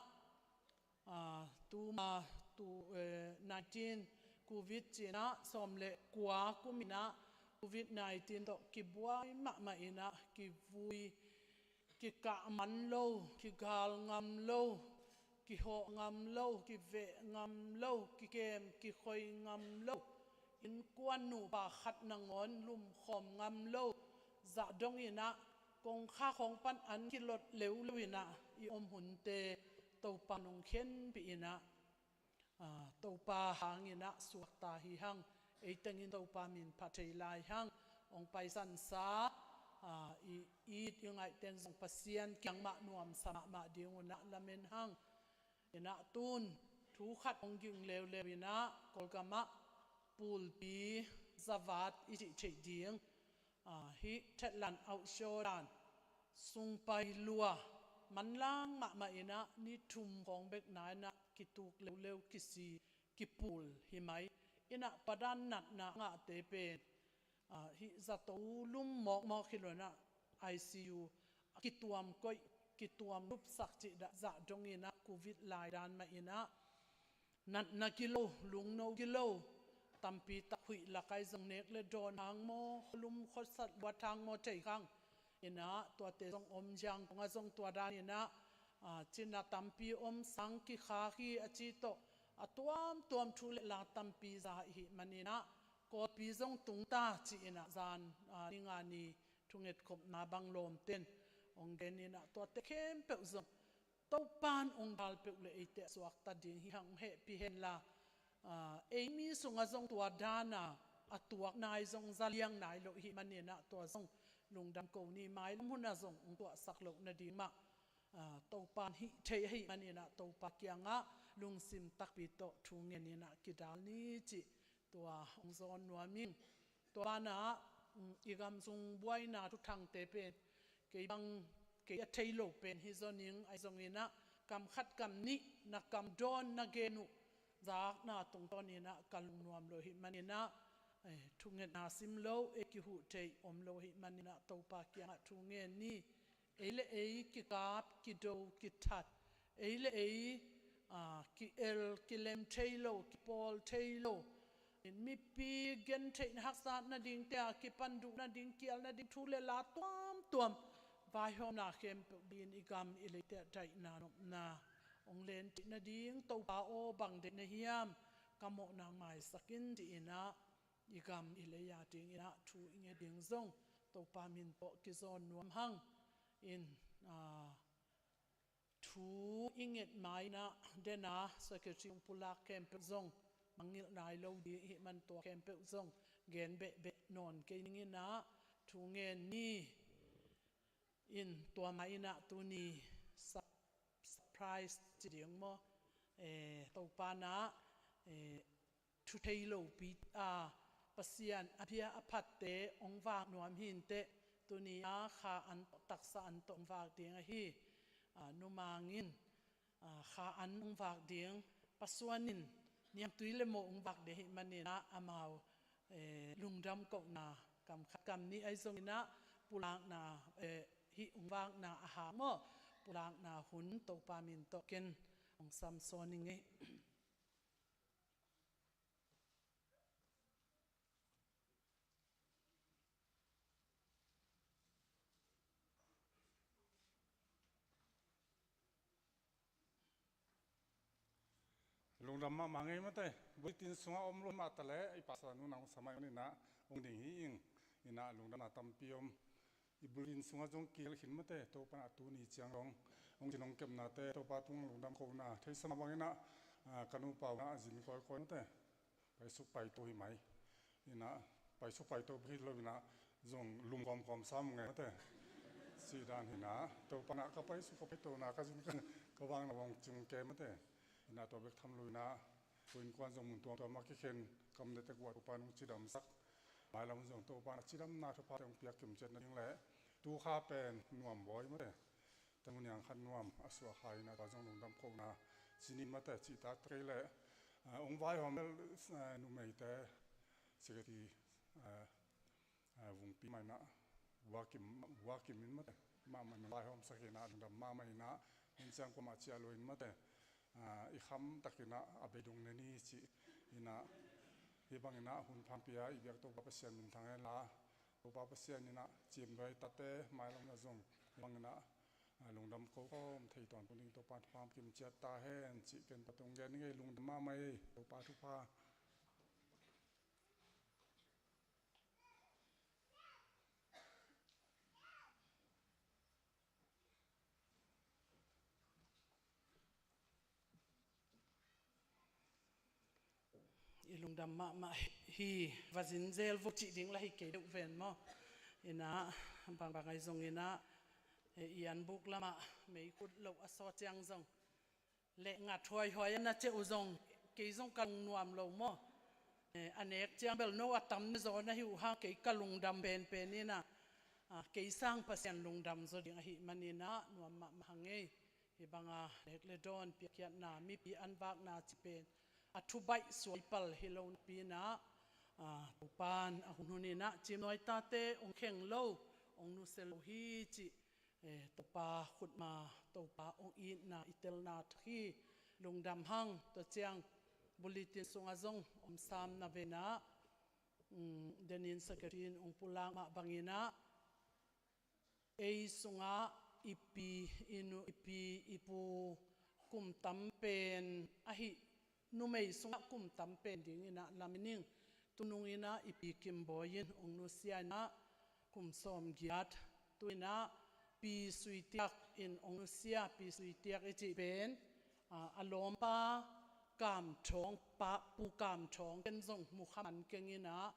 aa, tuma, tu, eh, nineteen, Covid ci-in ah sawm le kua kum in ah Covid nineteen tawh kibuai mahmah in ah kivui, kikah man lo, kigal ngam lo, kihawh ngam lo, kiveh ngam lo, kikem kikhoi ngam lo, innkuan nupa khat nangawn lumkhawm ngam lo, zah dongin ah kongkhak hong pan an kilot leuleu in ah i om hunte Topa in hong khenpih in ah, aa, Topa hangin ah suakta hi hang. Ei tengin Topa min phat thei lai hang. Hong paisansa, aa, i it i ngaihten zong Pasian kiang mah nuamsa mahmah ding un ah lamen hang. In ah tun thu khat hong ging leuleu in ah Kawlgam ah pulpi zavat i cih theih ding, aa, hih Thetlan Auhshaw dan sungpai lua manlang mahmah in ah ni thum khawng bek na in ah kituk leuleu, kisi, kipul hi mai. In ah tua dan natna a ngahte pen, aa, hih zato lum mawkmawk hi lo in ah I C U kituam koih, kituam lupsak cih dah zah dongin ah Covid lai dan mah in ah natna kilo, lungno kilo, tampi tak huih lak ah zong nek le dawn hang maw, khualum khuasat luat hang maw thei kha ing. In ah tuate zong om, Yangon ah zong tua dan in ah, aa, cina tampi om, sang kikhak hi a ci tawh, a tuamtuam thu le la tampi za i hih manin ah, Kawlpi zong tung ta ci-in ah zan, aa, ni nga ni thungetkhopna bang lawmten hong gen in ah tuate khempeuh zong Topa in hong dal peuh le eite a suakta ding hi hang, hong hehpih hen la, aa, ei mi sungah zong tua dan a, a tuak nai zong za liang nai lo i hih manin ah tua zong lungdam ko ni, mailam hun ah zong hong tuahsak loh nading mah, aa, Topa in hih thei ahih manin ah Topa kiangah lungsim takpi tawh thu ngen in ah kidal ni cih tua hong zawn nuam ing. Tua banah, um, i gam sung buaina thuthangte pen kei bang, kei a thei lo pen hi zaw ning, ahi zongin ah kam khat kam nih na kam dawn na gen uh zakna tungtawnin ah ka lungnuam lo ahih manin ah, eh, thungetna sim lo, ei kihuh theih om lo ahih manin ah Topa kiangah thu ngen ni. Ei le ei kikap, kido, kithat, ei le ei, aa, ki-el, kilem thei lo, kipawl thei lo, mipi gentheihna haksatna dingte a kipan duhna ding, kialna ding, thu le la tuamtuam, vaihawmna khempeuh dingin i gam i leite ah daihna nopna hong len theih nading, Topa aw, bang deih na hiam, ka mawhna maisak in, ci-in ah i gam i lei a dingin ah thu i nget ding zong Topa min tawh kizawn nuam hang. In, aa, thu i nget ma-in ah, dena secretary hong pulak khempeuh zong mangngilh nai lo ding ahih man tua khempeuh zong gen behbeh nawn kei ning in ah, thu ngen ni in tua ma-in ah tuni sup-, surprise ci ding maw, eh, Topa in ah, eh, thu thei lopi a, Pasian a bia a phatte hong vak nuam hi inteh, tuni a kha an tawh, taksa an tawh hong vak ding ahi. Ah, Nu Mang in, ah, kha an hong vak ding, Pa Suan in niangtui le mawh hong vak ding ahih manin ah, amau, eh, lungdam kohna kam khat kam nih ahi zongin ah, pulakna, eh, hih hong vakna a hang maw, pulakna hun Topa min tawh ken hong sam sawn ing ei. Lungdam mahmah ngei mate. Bulletin sungah om lo mah ta leh, i pastor nu in ah hong sam ahih manin ah, hong ding hi ing. In ah lungdamna tampi om. I bulletin sungah zong kigelh khin mate, Topa in ah tuni ciang zong hong cin hong kepnate, Topa tungah lungdam kohna. Theihsa mah bangin ah, ah, ka nupa un ah zin kawikawi mate. Paisuk paito hi mai. In ah, paisuk paito bek hi lo in ah, zong lum kawmkawm sam ngei mate. Cih dan hi in ah, Topa in ah ka paisuk ka paitona ka zin ka, ka vak na vong cung kei mate. In ah tua bek tham lo in ah, ko innkuan zong mun tuamtuam ah kikhen, kam le tek uah Topa in hong cidamsak. Mailam zong Topa in ah cidamna thuphate hong piak kimciat nading le, tu kha pen nuam bawi mate. Tanu niang khat nuam a suah kha in ah, tua zong lungdam kohna ci ni mate, cih tak tawh kei leh, ah, hong vaihawm bel, ah, numeite, secretary, ah, ah, Vungpi mah in ah, Vua Kim, Vua Kim in mate, mahmah in hong vaihawmsak in ah, lungdam mahmah in ah, hun ciang kuamah ciah lo in mate, ah, i kham tak in ah, a beidong ne ni cih in ah, hih bang in ah hun pha hong pia i biak Topa Pasian minthang hen la, Topa Pasian in ah ciimnuai tate mailam ah zong hih bang in ah, ah, lungdam kohkhawm thei tawntung ding Topa in thupha hong pia kimciat ta hen cih ken tua tawh hong gen ing ei. Lungdam mahmah ei, Topa thupha. I lungdam mahmah hi, va zin zel vo cih ding lah hi kei deuh ven maw. In ah, bangbang ahi zongin ah, eh, i anbuk lamah meikut loh a sawt ciang zong, leh ngat huaihuai a na ciah uh zong, kei zong ka lungnuam lo maw. Eh, a nek ciang bel no a tam ne zaw na hi uh hang, kei ka lungdam penpen in ah, ah, kei sang Pasian lungdam zaw ding ahih manin ah, nuam mahmah hang ei. Hih banga nek le dawn piakkhiatna, mipi an vakna cih pen a thubaih suai pal hi lo napi in ah, ah, Topa in a hunhun in ah ciimnuai tate hong kheng lo, hong nusia lo hi cih, eh, Topa khutma, Topa hong itna i telna thak hi. Lungdam hang. Tua ciang bulletin sungah zong om sam na ve in ah, um, denin secretary in hong pulak mah bangin ah, ei sungah i pi, i nu, i pi, i pu kum tam pen ahi, numei sungah kum tam pen ding in ah lamen ing. Tunung in ah i pi Kim Bawi in hong nusia in ah kum sawmgiat. Tu in ah pi Sui Tiak in hong nusia, pi Sui Tiak i cih pen, ah, a lawmpa Kam Thawng, pa, Pu Kam Thawng, ken zong mu kha man keng in ah,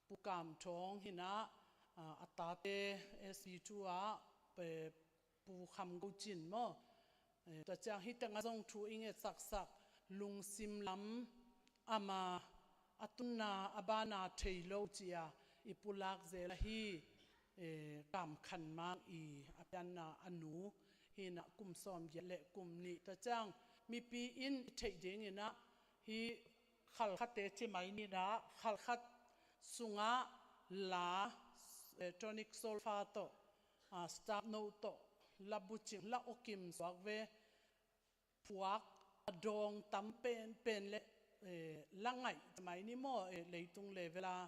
Pu Kam Thawng hi in ah, ah, a tate S B two ah, eh, Pu Kham Go Cin maw. Eh, tua ciang hih tengah zong thu i ngetsaksak, lungsim lam ama a tunna a bana thei lo ci-a i pulak zel ahi, eh, Kam Khan Mang i a pianna a nu hi in ah kum sawmgiat le kum nih. Tua ciang mipi in i theih ding in ah, hih khalkhatte ci mai ni in ah, khalkhat sungah la, eh, tonic sol-fa tawh, ah, stop note tawh, la bucing, la awkim suak ve, phuak a dawng tam penpen le, eh, la ngaih ci mai ni maw, eh, leitung level a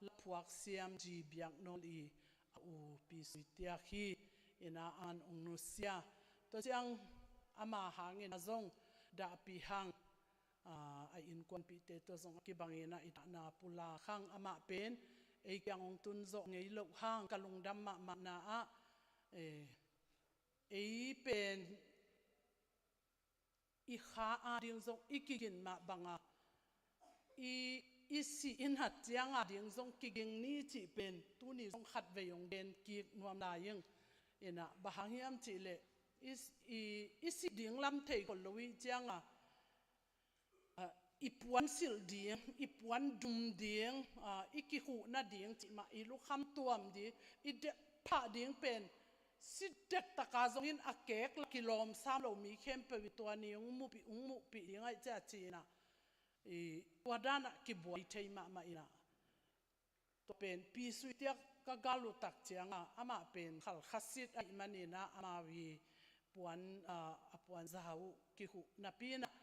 la phuak siam G Biak Nawl i a u pi Sui Tiak hi in ah, an hong nusia. Tua ciang ama hangin ah zong dahpih hang, ah, a innkuanpihte tawh zong a kibangin ah i dahna pulak hang. Amah pen ei kiang hong tun zawh ngei loh hang, ka lungdam mahmahna ah, eh, ei pen i kha ading zong i kigin mah banga, i, i sih i nat cianga ding zong kiging ni cih pen tuni zong khatvei hong gen kik nuam lai ing. Inah bang hang hiam cihleh i, i, i sih ding lam thei khol lo i cianga, ah, i puan silh ding, i puan dum ding, ah, i kikhuhna ding cih mah, i lukham tuam ding, i det phah ding pen si dektaka zongin a kek la kilawm sam lo mi khempeuh in tua ni hong muhpih, hong muhpih ding aih cia ci-inah, i, tua danah kibuai thei mahmah inah. Tua pen Pi Sui Tiak ka gal uh tak cianga amah pen Khalkha sit ahih maninah amau i puan, ah, a puanza uh kikhuh napi inah,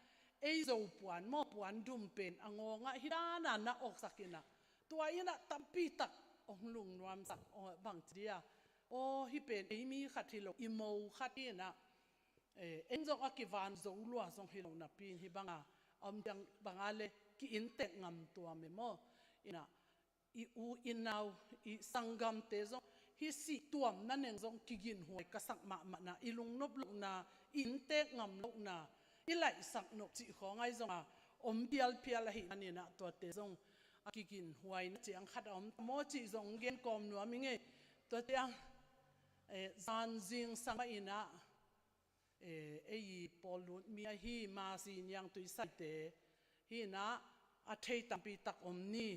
ei Zo puan maw, puan dum pen a ngawngah hi dana na awksak inah, tua inah tampitak hong lungnuamsak, aw, bangci dia, aw, hih pen ei mi khat hi lo, i mo khat hi inah, eh, eng zong a kivan zo lua zong hi lo napi in hih banga a om ciang banga le ki-intek ngam tuam e maw. Inah i u i nau, i sanggamte zong hih sih tuamna neng zong kiginhuai ka sak mahmahna, i lungnop lohna, i intek ngam lohna, i laihsak nop cih khawng ahi zonga om phialphial ahih maninah tuate zong a kiginhuaina ciang khat a om ta maw cih zong gen kawm nuam ing ei. Tua ciang, eh, zan zingsang mah inah, eh, ei pawl lut mi ahi Masi Niang Tuisaite hi inah, a thei tampitak om ni.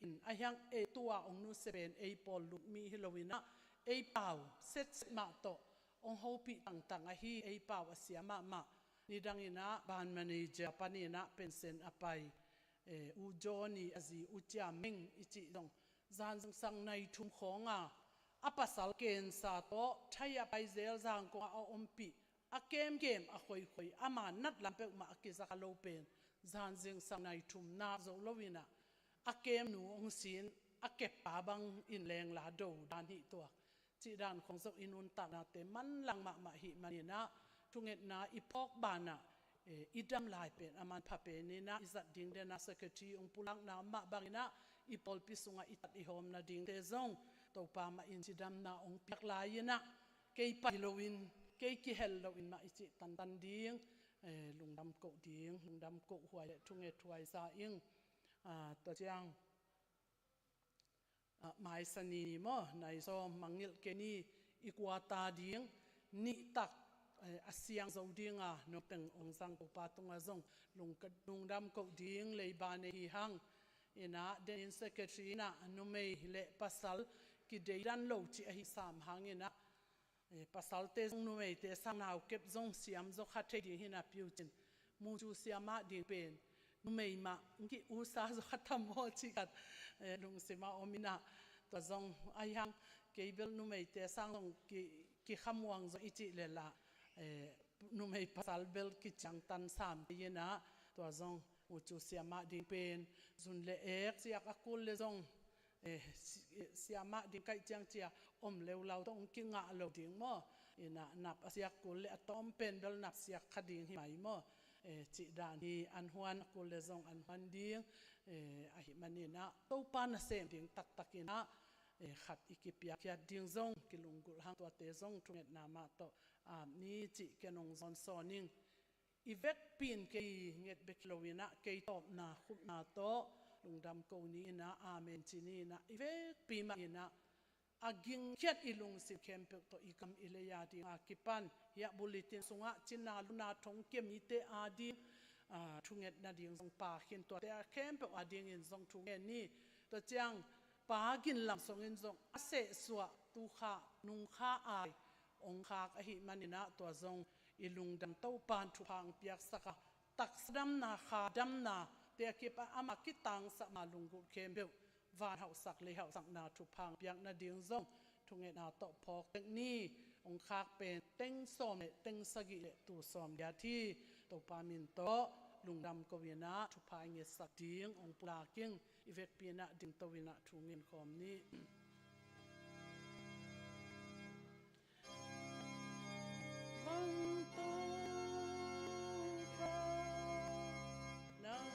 In a hiang, eh, tua hong nusia pen ei pawl lut mi hi lo inah, ei pau setset mah tawh hong hopih tangtang ahi, ei pau a sia mahmah. Nidang inah ban manager paninah pension a pai, eh, U Johnny a zi U Cia Meng i cih zong zan zingsang nai thum khawnga a pasal kensa tawh thai a pai zel, Zangkong ah a ompih, a kemkem a khoikhoi, ama nat lam peuhmah a kizak a lo pen zan zingsang nai thum nak zo lo inah, a kemnu hong sin, a keppa bangin lengla do dan hih tuak cih dan khawng zong i nuntaknate manlang mahmah ahih maninah, thungetna i phawk banah, eh, i dam lai pen a manpha pen inah, i zat ding dena secretary hong pulakna mah banginah, i pawlpi sungah i tat i hawm nadingte zong Topa mah in cidamna hong piak lai inah, kei pai loin, kei kihel loin mah i cih tantan ding, eh, lungdam koh ding, lungdam koh huai le thunget huai sa ing. Ah, tua ciang, ah, maisani ni maw, nai sawm mangngilh kei ni, i kuata ding nihtak, eh, a siang zo dinga nopteng hong zang Topa tungah zong lungka-, lungdam koh ding leiba nei hi hang. Inah denin secretary inah numei le pasal kideidan lo cih ahi sam hanginah, eh, pasalte zong numeite sang naukep zong siam zaw kha thei ding hi napi uh cin, mucu siamah ding pen numei mah hong ki-usa zaw kha tam maw cih khat, eh, lungsimah om inah, tua zong ahi hang kei bel numeite sang zong ki, kikhamuang zaw i cih leh lah, eh, numei pasal bel kiciangtan sam kei inah, tua zong mucu siamah ding pen zun le ek siak a kul le zong, eh, si-, eh, siamah ding kaih ciang cia om leulau tawh hong kingah lo ding maw. Inah nap a siak kul le a tawm pen bel nap siak kha ding hi mai maw. Eh, cih dan hi, an huan a kul le zong an huan ding, eh, ahih maninah Topa nasem ding taktak inah, eh, khat i kipiakkhiat ding zong kilunggulh hang, tuate zong thungetna mah tawh ap ni cih ken hong zawnsawn ing. I vekpi in kei nget bek hi lo inah, kei tawpna khupna tawh lungdam ko ni inah, amen ci ni inah, i vekpi mah inah, a gingkhiat i lungsim khempeuh tawh i gam i lei a dinga kipan, hiah bulletin sungah cina luna thong kia mite a ding, ah, thungetna ding zong pha khin, tuate a khempeuh a dingin zong thungen ni. Tua ciang pa ginlam sungin zong a sehsuah, tukhah, nungkha ai hong khak ahih maninah, tua zong i lungdam Topa in thupha hong piaksak a, taksa damna, kha damna te a kipan ama kitangsap ma lunggulh khempeuh van hauhsak, lei hauhsakna thupha hong piak nading zong thungetna tawh phawk tek ni. Hong khak pen teng sawm le teng sagih le tul sawm giat hi. Topa min tawh lungdam ko inah thupha i ngetsak ding hong pulak ing. I vekpi inah dingto inah thu ngen khawm ni. Nang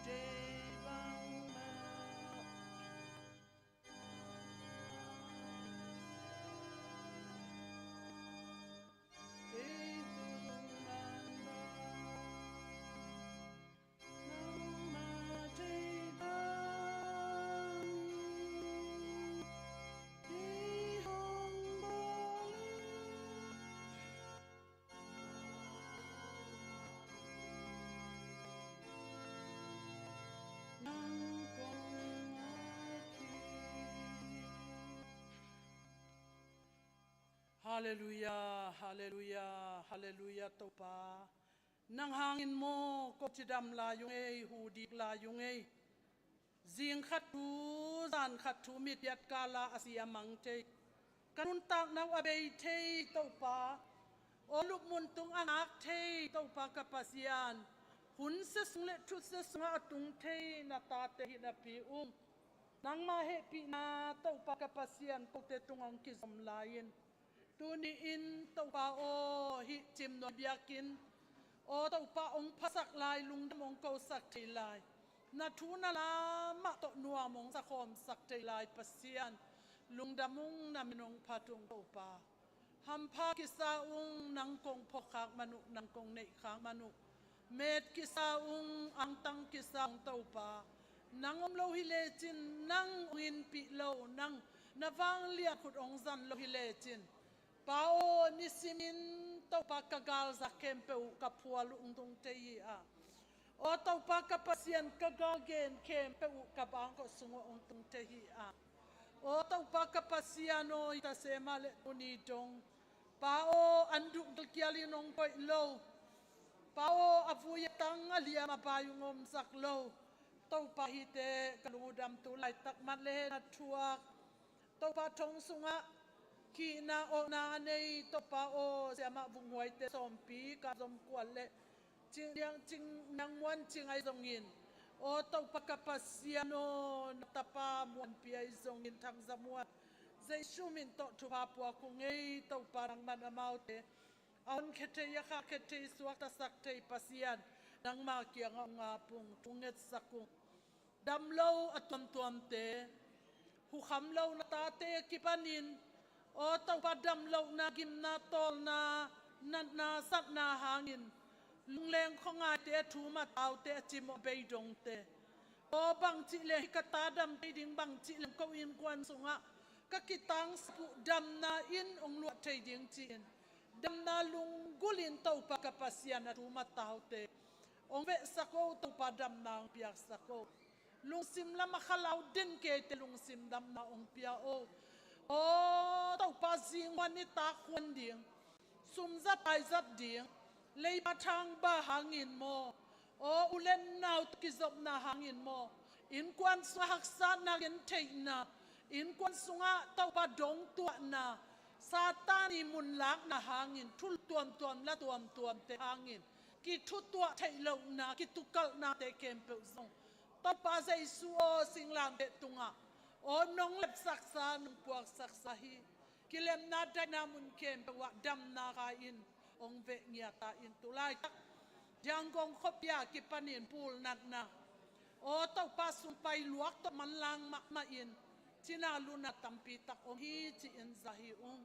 deih bangmah ei tung man bang. Halleluia, halleluia, halleluia, Topa. Nang hangin maw ko cidam lai ung ei, hudik lai ung ei. Zing khat thu, zan khat thu, mithiat kala a si a mang thei, ka nuntakna uh a bei thei Topa, aw lupmun tung a ngak thei Topa ka Pasian, hun sia sung le thu sia sungah a tung thei na tate hi napi ung. Nangmah hehpihna Topa ka Pasian kote tungah hong kizom lai-in, tuni-in Topa aw, hih Cimnuai biakinn aw Topa hong phasak lai, lungdam hong kosak thei lai, na thu na la mah tawh nuam hong sakhawmsak thei lai Pasian, lungdam ung, na min hong phat ung Topa. Hampha kisa ung, nang kong phawkkhak man uh, nang kong neihkhak man uh. Met kisa ung, angtang kisa ung Topa. Nang om lo hi lecin, nang hong inpih lo, nang na vangliat khut hong zan lo hi lecin, Pa aw, nisimin Topa ka galzak khempeuh uh ka phual uh hong tung thei hi a, aw Topa ka Pasian, ka galgen khempeuh uh ka bangkawh sungah hong tung thei hi a, aw Topa ka Pasian aw, hi ta se mah le tuni dong Pa aw, an duh gilkialin hong koih lo, Pa aw, a vui a tang a liam a bai hong omsak lo Topa hite ka lungdam. Tu laitak mat le hen a thuak Topa thong sungah khihna awkna a nei Topa aw, siamah Vung Huaite sawmpi ka zom kual le Cing Liang, Cing Liang Muan Cing ahi zongin, aw Topa ka Pasian aw, na tapa Muanpi ahi zongin, Thang Za Muan, Jesu min tawh thupha puak ung ei Topa, nangman amaute a honkhia thei, a khahkhia thei, suaktasak thei Pasian, nangma kiangah hong ap ung, thu ngetsak ung. Damlo a tuamtuamte, hukham lo na tate kipanin, aw Topa, damlohna, gimna, tawlna, natna, satna hangin, lungleng khuangaite, a thum a taute, a cimawh beidongte, aw bangcih leng hi ka ta dam thei ding, bangcih leng ko innkuan sungah ka kitangsap uh damna in hong luah thei ding ci-in, damna lunggulhin Topa ka Pasian, a thum a taute hong vehsak o Topa, damna hong piaksak o. Lungsim lam a khalau den keite lungsim damna hong pia o. Aw Topa, zinghuan nitak huan ding, sum zat pai zat ding, leiba thangba hangin maw, aw u le nau tawh kizopna hangin maw, innkuan sungah haksatna, gentheihna, innkuan sungah Topa dongtuahna, Satan ii munlakna hangin, thu tuamtuam la tuamtuamte hangin kithutuah theih lohna, kitukalhnate khempeuh zong Topa Jesu aw, singlamteh tungah aw nong lepsaksa, nong puaksaksa hi. Kilemna daihna mun khempeuh ah damna kha in hong veh ngiat ta in. Tu laitak Yangon khuapi ah kipanin pulnatna, aw Topa, sumpai luak tawh manlang mahmah in, cina luna tampi tak om hi ci-in za hi ung.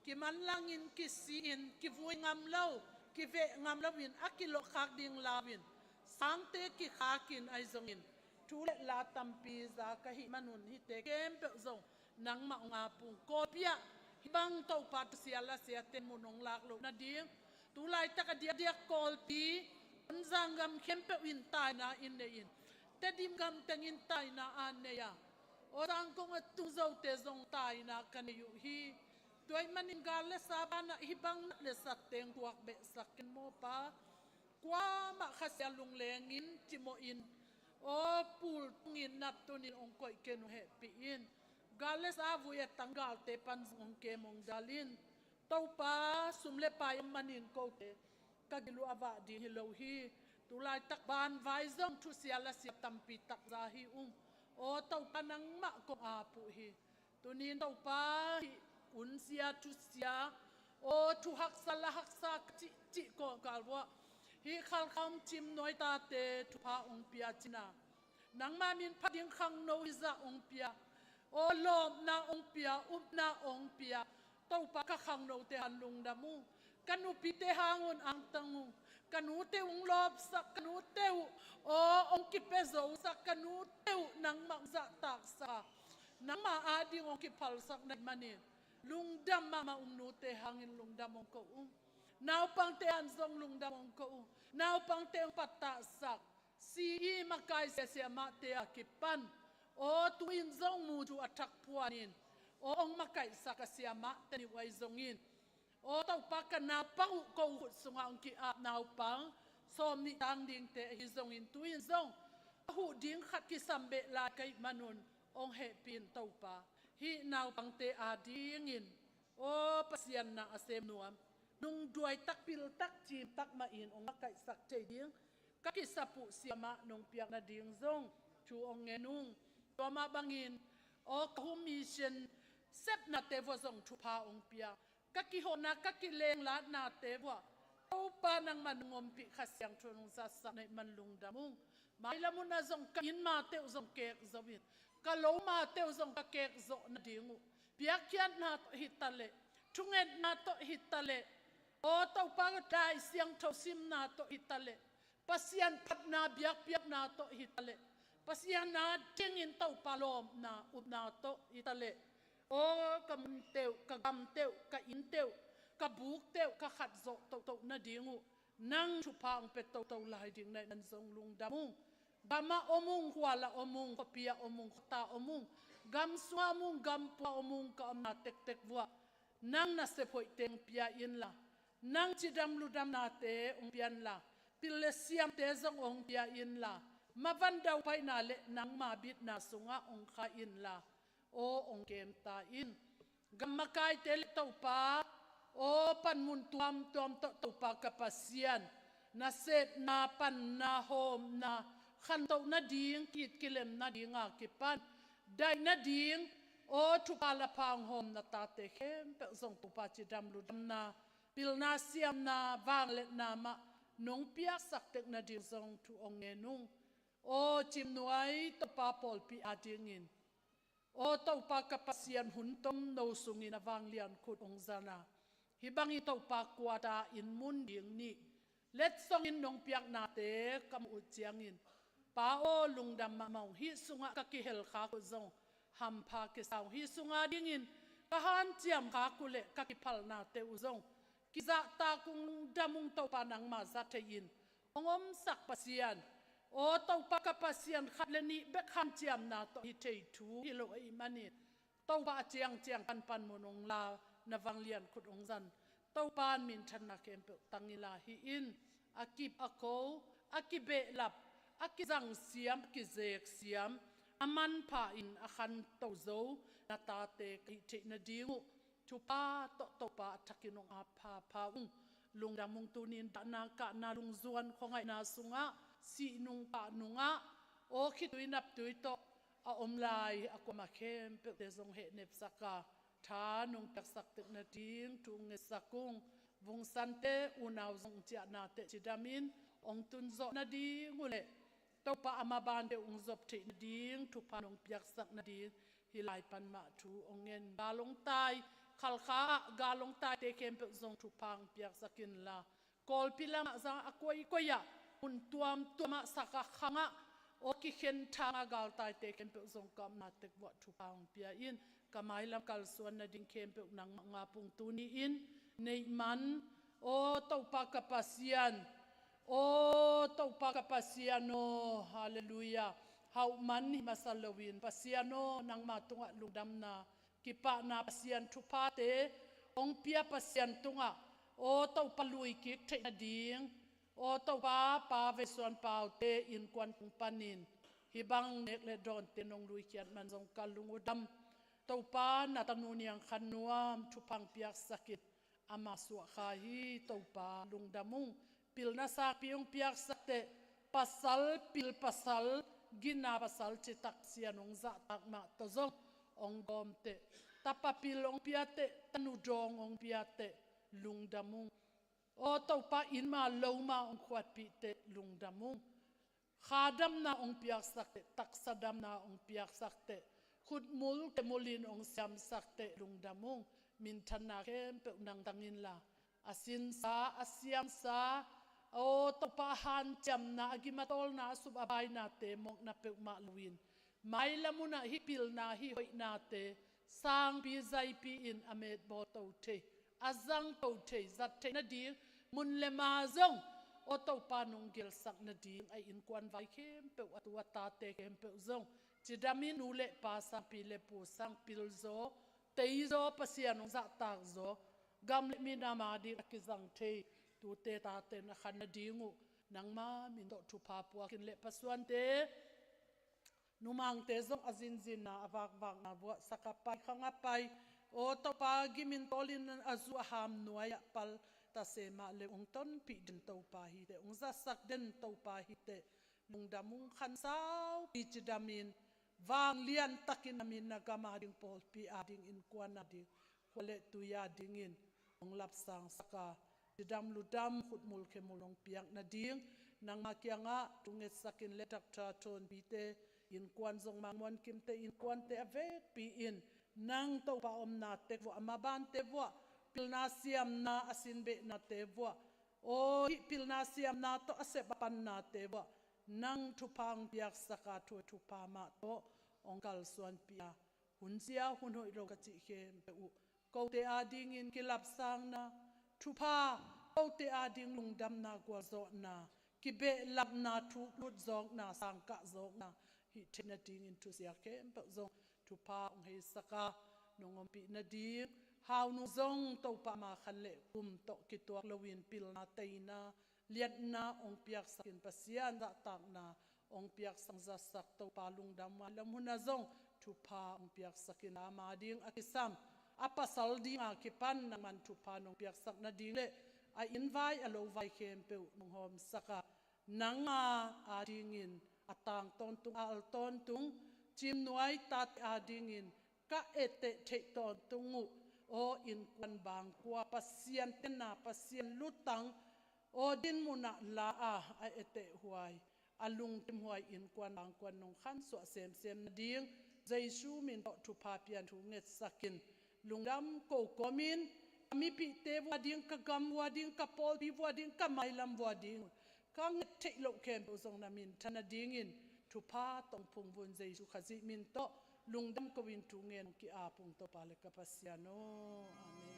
Kimanlangin, kisi-in, kivui ngam lo, kiveh ngam loin a kilawhkhak ding lau-in, sangte kikhakin ahi zongin, thu le la tampi za ka hih manun hihte khempeuh zong nangmah hong ap ung. Kawlpi ah hih bang Topa thusia lasiate mun hong lak loh nading, tu laitak a diakdiak Kawlpi, Tonzang gam khempeuh in taina in nei in, Tedim gam teng in taina a nei a, aw Zangkong a tung Zote zong taina ka nei uh hi. Tua ahih manin gal le sa banah hih bang nat le sat teng tuak behsak ken maw Pa. Kuamah khasia lunglengin, cimawhin, aw pul tungin, nat tunin hong koih ken ung, hehpih in. Gal le sa, vui a tang galte pan zong hong kem hong dal in. Topa, sum le pai om manin kote ka gil uh a vah ding hi lo hi. Tu laitak banvai zong thusia lasia tampi tak za hi ung. Aw Topa, nangmah kong ap uh hi. Tuni-in Topa, hih unsia thusia, aw thu haksa la haksa ka cihcih kawmkal uah, hih Khalkha Cimnuai tate thupha hong pia cina, nangma min phat ding khangno hizah hong pia, aw lawpna hong pia, upna hong pia. Topa, ka khangnote hang lungdam ung. Ka nupite hang un angtang ung. Ka nute uh hong lawpsak, ka nute uh aw hong kipia zosak, ka nute uh nangmah hong zahtaksak a, nangma ading hong kiphalsak na hih manin, lungdam mahmah ung. Nute hangin lungdam hong ko ung. Naupangte hang zong lungdam hong ko ung. Naupangte hong pattahsak, si-i makai sia siamahte a kipan, aw tu-in zong mutu a thak phuanin, aw hong makaihsak a siamahte nih uh ahi zongin, Aw Topa, ka naupang uh ko khut sungah hong ki-ap naupang sawm nih tang dingte ahi zongin tu-in zong ka huh ding khat kisam beh lai ka hih manun hong hehpih in Topa. Hih naupangte adingin aw Pasian na a sem nuam, nungduai tak, pil tak, cim tak mahin hong makaihsak thei ding ka kisap uh siamah nong piak nading zong thu hong ngen ung. Tua mah bangin aw ka home mission sepnate vua zong thupha hong pia, ka kihona, ka kilenglatnate vua Topa nangman nong ompih, Kha Siangtho nong zatsak na hih man lungdam ung. Mailam hunah zong ka inn mate uh zong kek zo in, ka lo mate uh zong ka kek zawh nading uh, piakkhiatna tawh hi taleh, thungetna tawh hi taleh, aw Topa, Lai Siangtho simna tawh hi taleh, Pasian phatna biakpiakna tawh hi taleh, Pasian adingin Topa lawpna upna tawh hi taleh, aw ka munte uh, ka gamte uh, ka innte uh, ka bukte uh ka khat zawh tohtoh nading uh nang thupha hong pia toto lai ding na hih man zong lungdam ung. Gamah om ung, khualah om ung, khuapi ah om ung, khuata om ung, gam sungah om ung, gam pua om ung, ka omna tektek vuah nang nasep hoihte hong pia inla, nang cidam ludamnate hong pia inla, pil le siamte zong hong pia inla, mavan daupaina le nangma bitna sungah hong kha inla, aw hong kem ta in. Gam makaite le Topa, aw panmun tuamtuam tawh Topa ka Pasian, nasepna, panna, hawmna, khantoh nading, ki-it kilem nadinga kipan daih nading, aw thupha lapha hong hawm na tate khempeuh zong Topa cidam ludamna, pilna, siamna, vangliatna mah nong piaksak tek nading zong thu hong ngen ung. Aw cimnuai Topa pawlpi adingin, aw Topa ka Pasian, hun tom no sungin a vanglian khut hong zan a, hih bangin Topa kuata inn mun ding nih letsongin nong piaknate ka muh uh ciangin, Pa aw lungdam mahmah ung. Hih sungah ka kihel khak uh zong hampha kisa ung. Hih sung adingin ka hanciam khak uh le ka kiphalnate uh zong kizahtak ung, dam ung Topa, nangma za thei-in hong omsak Pasian. Aw Topa ka Pasian, khat le nih bek hanciamna tawh hi thei thu hi lo ahih manin, Topa a ciangciang pan panmun hong la, na vanglian khut hong zan Topa in minthanna khempeuh tang inla, hih in a kip a ko, a kibehlap, a kizangsiam, a kizeksiam, a manpha in a khanto zo na tate ka hih theih nading uh thupha tawh Topa a thakin hong ap phapha ung. Lungdam ung. Tuni-in dahna kahna, lungzuan khuangaihna sungah, sih nung pah nungah, aw khitui naptui tawh a om lai a kuamah khempeuhte zong hehnepsak a, tha nong piaksak tek nading thu ngetsak ung. Vungsante, unau zong ciahnate cidamin hong tunzawh nading uh le Topa a mabante hong zop theih nading thupha nong piaksak nading hih lai pan mah thu hong ngen. Gal hong tai Khalkha ah gal hong taite khempeuh zong thupha hong piaksak inla, Kawlpi lamah zong a koikoi ah, mun tuamtuamah, sak a khangah, aw kikhen thangah galtaite khempeuh zong ka omna tek vuah thupha hong pia in. Ka mailam kalsuan nading khempeuh nangmah ngap ung. Tuni-in neih man, aw Topa ka Pasian, aw Topa ka Pasian aw, halleluiah. Hauh man hi masa loin, Pasian aw, nangma tungah lungdamna, kipahna, Pasian thuphate hong pia Pasian tungah, aw Topa, lui kik theih nading, aw Topa, Pa Veisuan Paute innkuan tung panin hih bang nek le dawnte nong luikhiat man zong ka lung uh dam. Topa, na tanu Niang Khan Nuam thupha hong piaksak in, ama suahkha hi. Topa, lungdam ung. Pilna sangpi hong piaksak teh, pasal, pil pasal, gina pasal citak Pasian hong zahtak mah tawh zong hong gawm teh, tapa pil hong pia teh, tanu dawng hong pia teh, lungdam ung. Aw Topa, innma loma hong khuatpih teh, lungdam ung. Kha damna hong piaksak teh, taksa damna hong piaksak teh, khutmul kemulin hong siamsak teh, lungdam ung. Minthanna khempeuh nang tang inla, a sinsa, a siamsa, aw Topa, a hanciamna, a gimatawlna, a sup a bainate mawkna peuhmah loin, mailam hunah hih pilna, hih hoihnate sangpi zaipi-in a metbawlto thei, a zangto thei, zat theih nading mun le ma zong, aw Topa, nong gelsak nading, a innkuan vai khempeuh, a tu a tate khempeuh zong cidamin, nu le pa sang, pi le pu sang, pilzaw, teizaw, Pasian hong zahtakzaw, gam le minam a ding a kizang thei tute taten a khan nading uh nangma min tawh thupha puakin le pasuante, numangte zong a zinzinna a vakvakna vuahsak a pai khang a pai, aw Topa gimin tawlin a zu a ham nuai-ah pal tase mah le ong tonpih den Topa hite, ong zatsak den Topa hite. Lungdam ung khan saupi cidamin vanglian takin a min na gam a ding, pawlpi a ding, innkuan a ding, khua le tui a dingin ong lapsangsak a, cidam ludam khutmul khemul ong piak nading nangma kiangah thu ngetsakin le Doctor Thawnpite innkuan zong, Mang Muankimte innkuante a vekpi in nang Topa omna tek vuah, a mabante vuah, pilna siamna a sinbehnate vuah, aw hih pilna siamna tawh a sep a pannate vuah nang thupha ong piaksak a, thu thupha mah tawh ong kalsuanpih a, hun sia hun hoih lo ka cih khempeuh uh kote a dingin kilapsangna, thupha, kote a ding lungdamna, gualzawhna, kibehlapna, thuklut zawkna, sangkah zawkna hih theih nadingin thusia khempeuh zong thupha ong heisak a, nong ompih nading, Haunu zong Topa ama khan le kum tawh kituak loin pilna, teina, liatna ong piaksakin, Pasian zahtakna ong piaksak, zatsak Topa, lungdam, mailam hun ah zong thupha ong piaksakin, ama ding a kisam a pasal ding a kipan nangman thupha nong piaksak nading le a inn vai a lo vai khempeuh nong hawmsak a, nangma a dingin a tang tawntung, a al tawntung, ciimnuai tate a dingin ka etteh theih tawntung uh, aw innkuan bangkua, Pasian tenna, Pasian lutang, aw dinmun ah la a, a etteh huai, a lungkim huai innkuan bangkuan nong khansuah semsem nading Jesu min tawh thupha pian thu ngetsakin, lungdam ko kawmin, ka mipihte vua ding, ka gam vua ding, ka pawlpi vua ding, ka mailam vua ding, ka nget theih loh khempeuh zong na minthan nadingin thupha tawh ong phungvuh in, Jesu Khazih min tawh lungdam ko-in thu ngen ong ki-ap ung Topa le ka Pasian aw. Amen.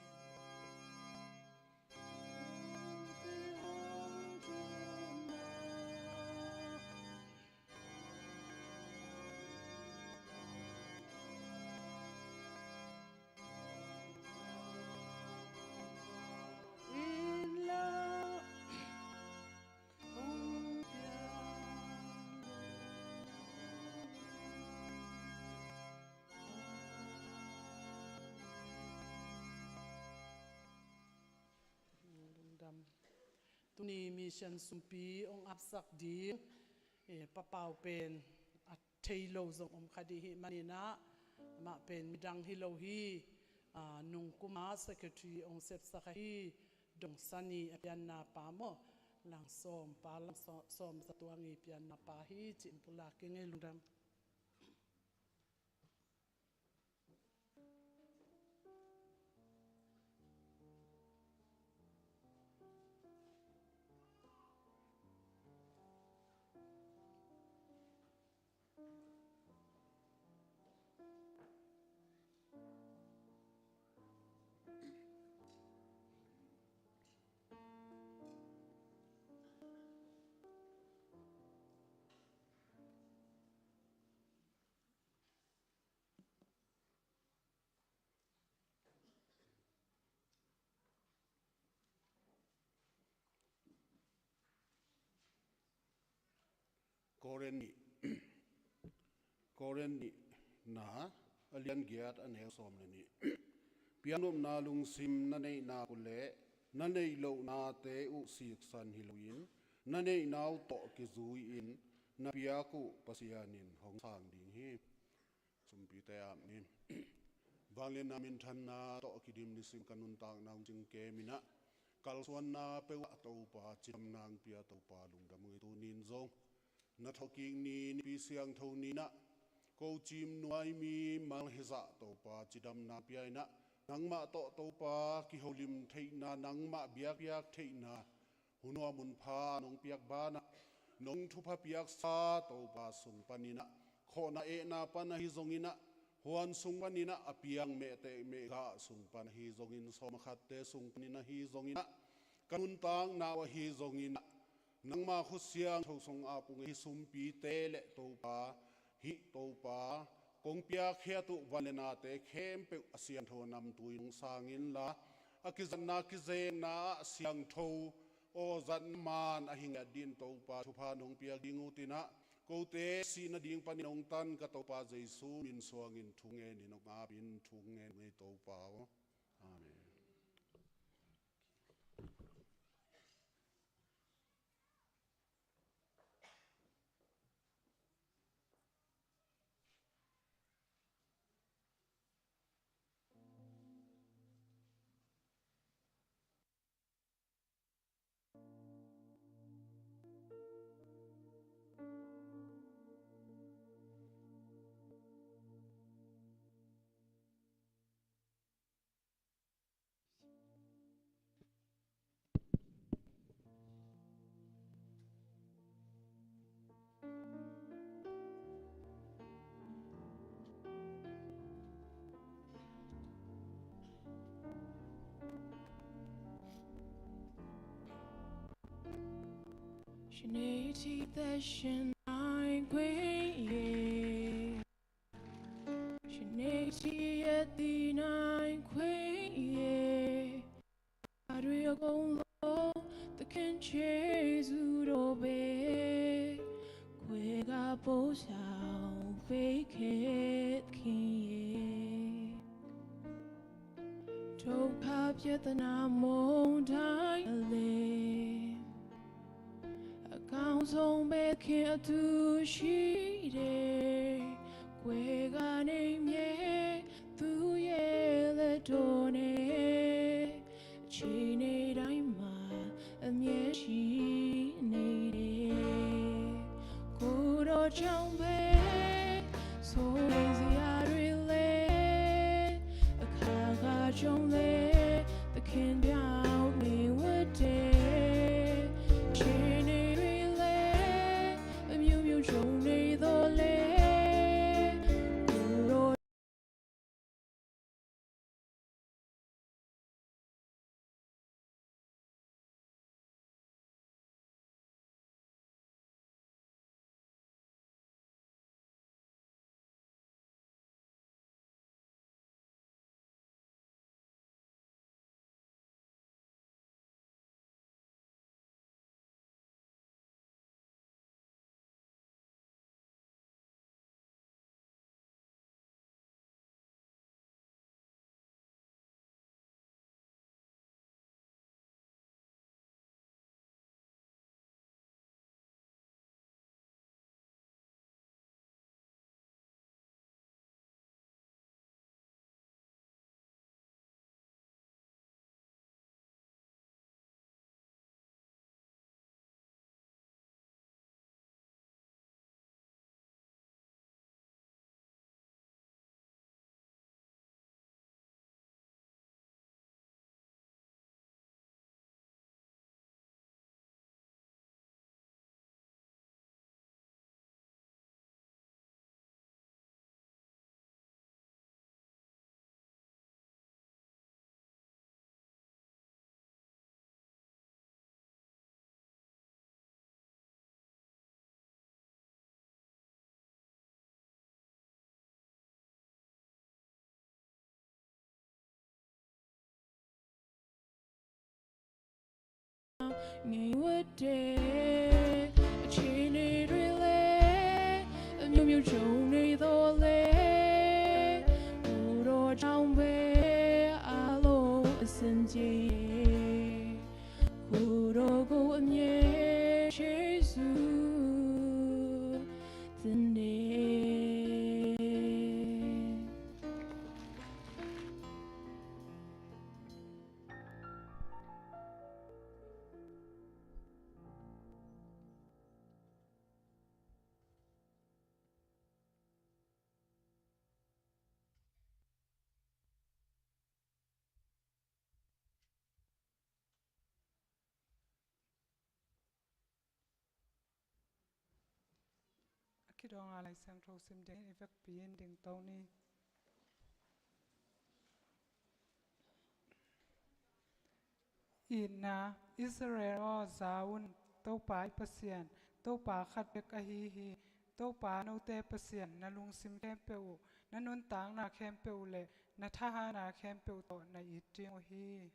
Lungdam. Tuni mission sumpi ong apsak ding, eh, Pa Pau pen a thei lo zong om kha dih hih manin ah, amah pen midang hi lo hi, ah, nungkum a secretary ong sepsak ahi, Dong Sani a pianna pa maw, lang sawm pa, lang sawm, sawm za tuang i pianna pa hi cih ong pulak ing ei. Lungdam. Korin nih, Korin nihna a lian giat a neu sawm le nih. Piaknopna lungsim na neih nak uh leh na neih lohnate uh siksan hi loin, na neihna uh tawh kizui-in na piak uh Pasian in hong sang ding hi. Sumpite ap ni. Vangliatna minthanna tawh a kidim nisim ka nuntakna hong cingkem in ah, kalsuanna peuh ah Topa cidamna hong pia Topa lungdam ung ei. Tuni in zong na thawhkik ni, Nipi Siangtho ni in ah, ko ciimnuai mimal hizah Topa cidamna hong pia in ah, nangmah tawh Topa kiholim theihna, nangmah biakpiak theihna, hun nuam hun pha nong piak banah, nong thupha piaksa Topa sung panin ah, khawhna ehna pan ahi zongin ah, huan sung panin ah, a piang mehteh mehgah sung pan ahi zongin, sawm a khatte sung panin ahi zongin ah, ka nuntakna uh ahi zongin ah, nangma khut siangtho sung ap ung ei. Hih sumpite le Topa, hih Topa kong piakkhiat uh van le nate khempeuh a siangtho a namtui nong sang inla, a kizatna kizengna ah siangtho aw zatna man a hi ngiat dingin Topa thupha nong piak ding uh cin ah, kote sihna ding panin nong tan ka Topa Jesu min suangin thu ngenin nong apin thu ngen uh ei Topa aw. Amen. Shaneti that shin I quay. Shaneti at the nine quay. Adria gong lo the ken che zu do be. Kwe ga po sao be ket kin ye. Tok kap yet na mong dai le. A kang song be kin a tu shi de. Kwe ga ne mye tu ye le do ne. Chi ne dai ma a mye chi ne de. Kudo chang be so lazy a rele. A ka ga chong le the kin down me would de. Chi ne rele a myu myu chong ne do le. Kudo Ngai wate a chini rile a miu miu chau nei do le. Kudo chau be a lo a sin ji. Kudo go a mye Jesu. A kidawng a Lai Siangtho sim ding in i vekpi in dingto ni. Itna, Israel aw, za un, Topa i Pasian, Topa khat bek ahi hi. Topa note Pasian, na lungsim khempeuh uh, na nuntakna khempeuh uh le na thahatna khempeuh tawh na it ding uh hi.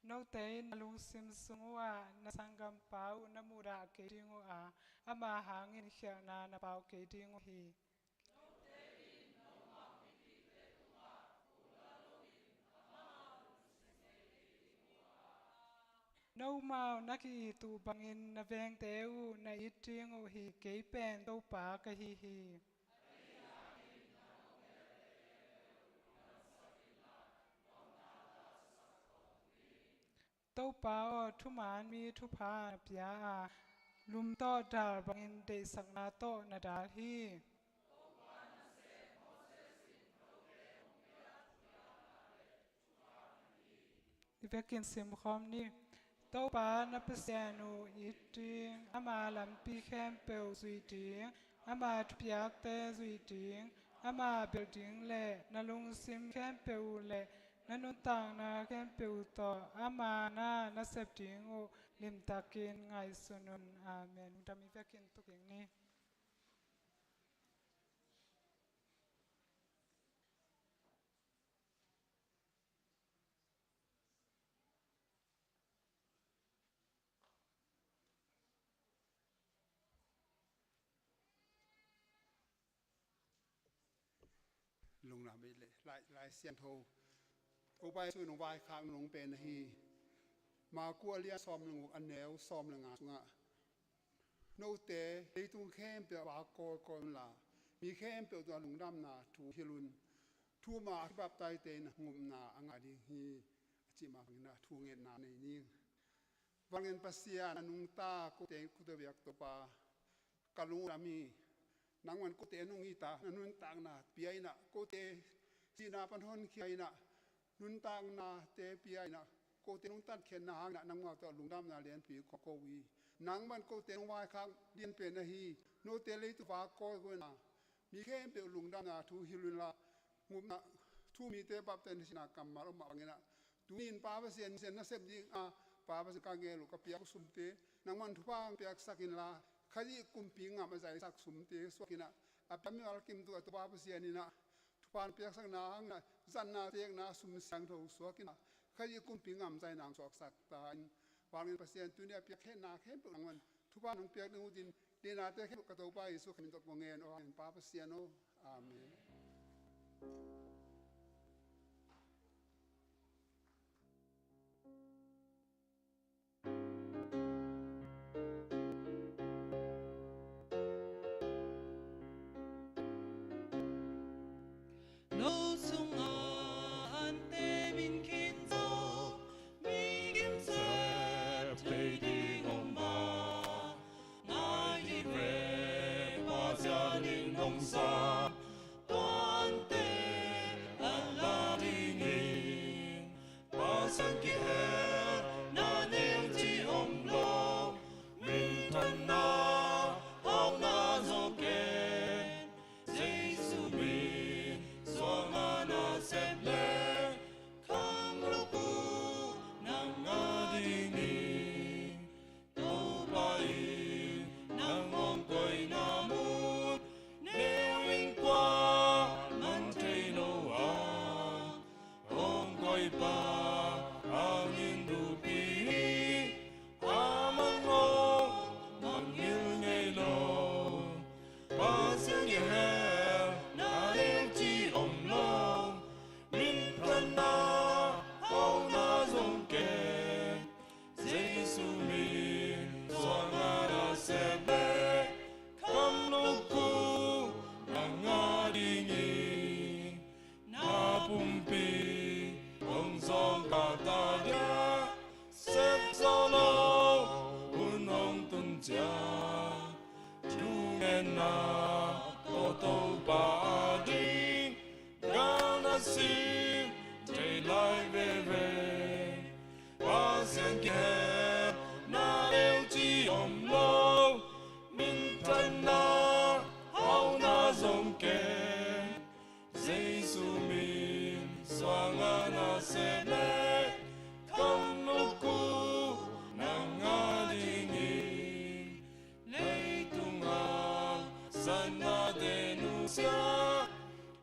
Note in na lungsim sung uhah na sanggampa uh na muhdah kei ding uh a, ama hangin khialhna na pau kei ding uh hi. Noamau na ki-it uh bangin na vengte uh na it ding uh hi. Kei pen Topa ka hi hi. Topa aw, thuman mi thupha na pia a, lum tawh dal bangin deihsakna tawh na dal hi. I vekin simkhawm ni. Topa na Pasian uh it ding, ama lampi khempeuh zuih ding, ama thupiakte zuih ding, ama belh ding le na lungsim khempeuh uh le na nuntakna khempeuh uh tawh ama na na sep ding uh limtakin ngaihsun un. Amen. Lungdam. I vekin tuk ding ni. Lungdam ei le, Lai, Lai Siangtho. Topa Jesu in hong vaikhak nung pen ahi. Marku a lian sawm le guk, a neu sawm le nga sungah, note leitung khempeuh ah vak kawikawi unla, mi khempeuh tungah lungdamna thu hilh un. Thu-um a kibaptaizte in gupna a ngah ding hi, a cih mah bangin ah thu ngetna nei ning. Vanglian Pasian, a nungta kote, kote biak Topa, ka lungdam hi. Nangman kote nong it a, na nuntakna pia in ah, kote sihna pan honkhia in ah, nuntaknate pia in ah, kote nong tatkhiatna hangin ah nangmah tawh lungdamna lianpi kong ko uh hi. Nangman kote nong vaikhak lianpen ahi. Note leitung vak kawikawi unla, mi khempeuh lungdamna thu hilh unla, gupna thu, mite baptaizna kammal om mah bangin ah, tuni in Pa Pasian, Pasian nasep ding a, Pa Pasian, ka gel uh, ka piak uh sumte nangman thupha hong piaksak inla, Khrih kumpi gam a zaisak sumte suak in ah, a pia mimal kim tungah Topa Pasian in ah thupha hong piaksakna hangin ah, zatna, tekna, sum siangtho suak in ah, Khrih kumpi gam zaina hong suaksak ta in. Vanglian Pasian, tuni a piak khetna khempeuh nangman thupha hong piak ding uh hi in, dehnate khempeuh ka Topa Jesu Khrih min tawh kong ngen uh hi, Pa Pasian aw. Amen. No sungah ante min khin zong, mi gim sep thei ding om a, ngai ding ve, Pasian in hong sam, tua ante a la ding hi. Pasian kihel na neu ci om lo, minthanna hauhna zong ken, Jesu min suang a na sep leh, kham luk uh na ngah ding hi. Topa in nang hong koihna mun, neu in kuaman thei lo a, hong koihpa hangin thupi hi. Amah hong mangngilh ngei lo, Pasian kihel na neu ci om lo, minthanna hauhna zong ken, Jesu min suang a na sep leh, kham luk uh na ngah ding hi. Na pumpi hong zawngkal ta dia, sep zo lo hun hong tun ciang, thungetna tawh Topa ading, gal na sim thei lai veve. Pasian kihel na neu ci om lo, minthanna hauhna zong ken, Jesu min suang a na sep leh, kham luk uh na ngah ding hi. Leitung a zatnate nusia,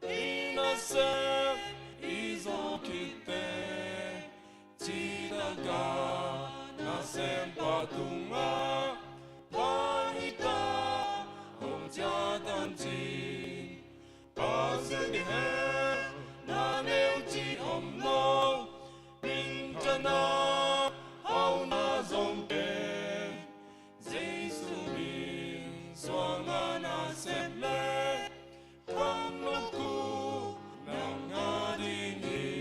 i nasep i zawh khit teh, cihna Ka nasem pa tungah pahita hong ciatan cin, Pasian i hehna neu ci om lo. Minthanna hauna zong pen, Jesu min suang a nasem le, khangno khuh nang a ding hi.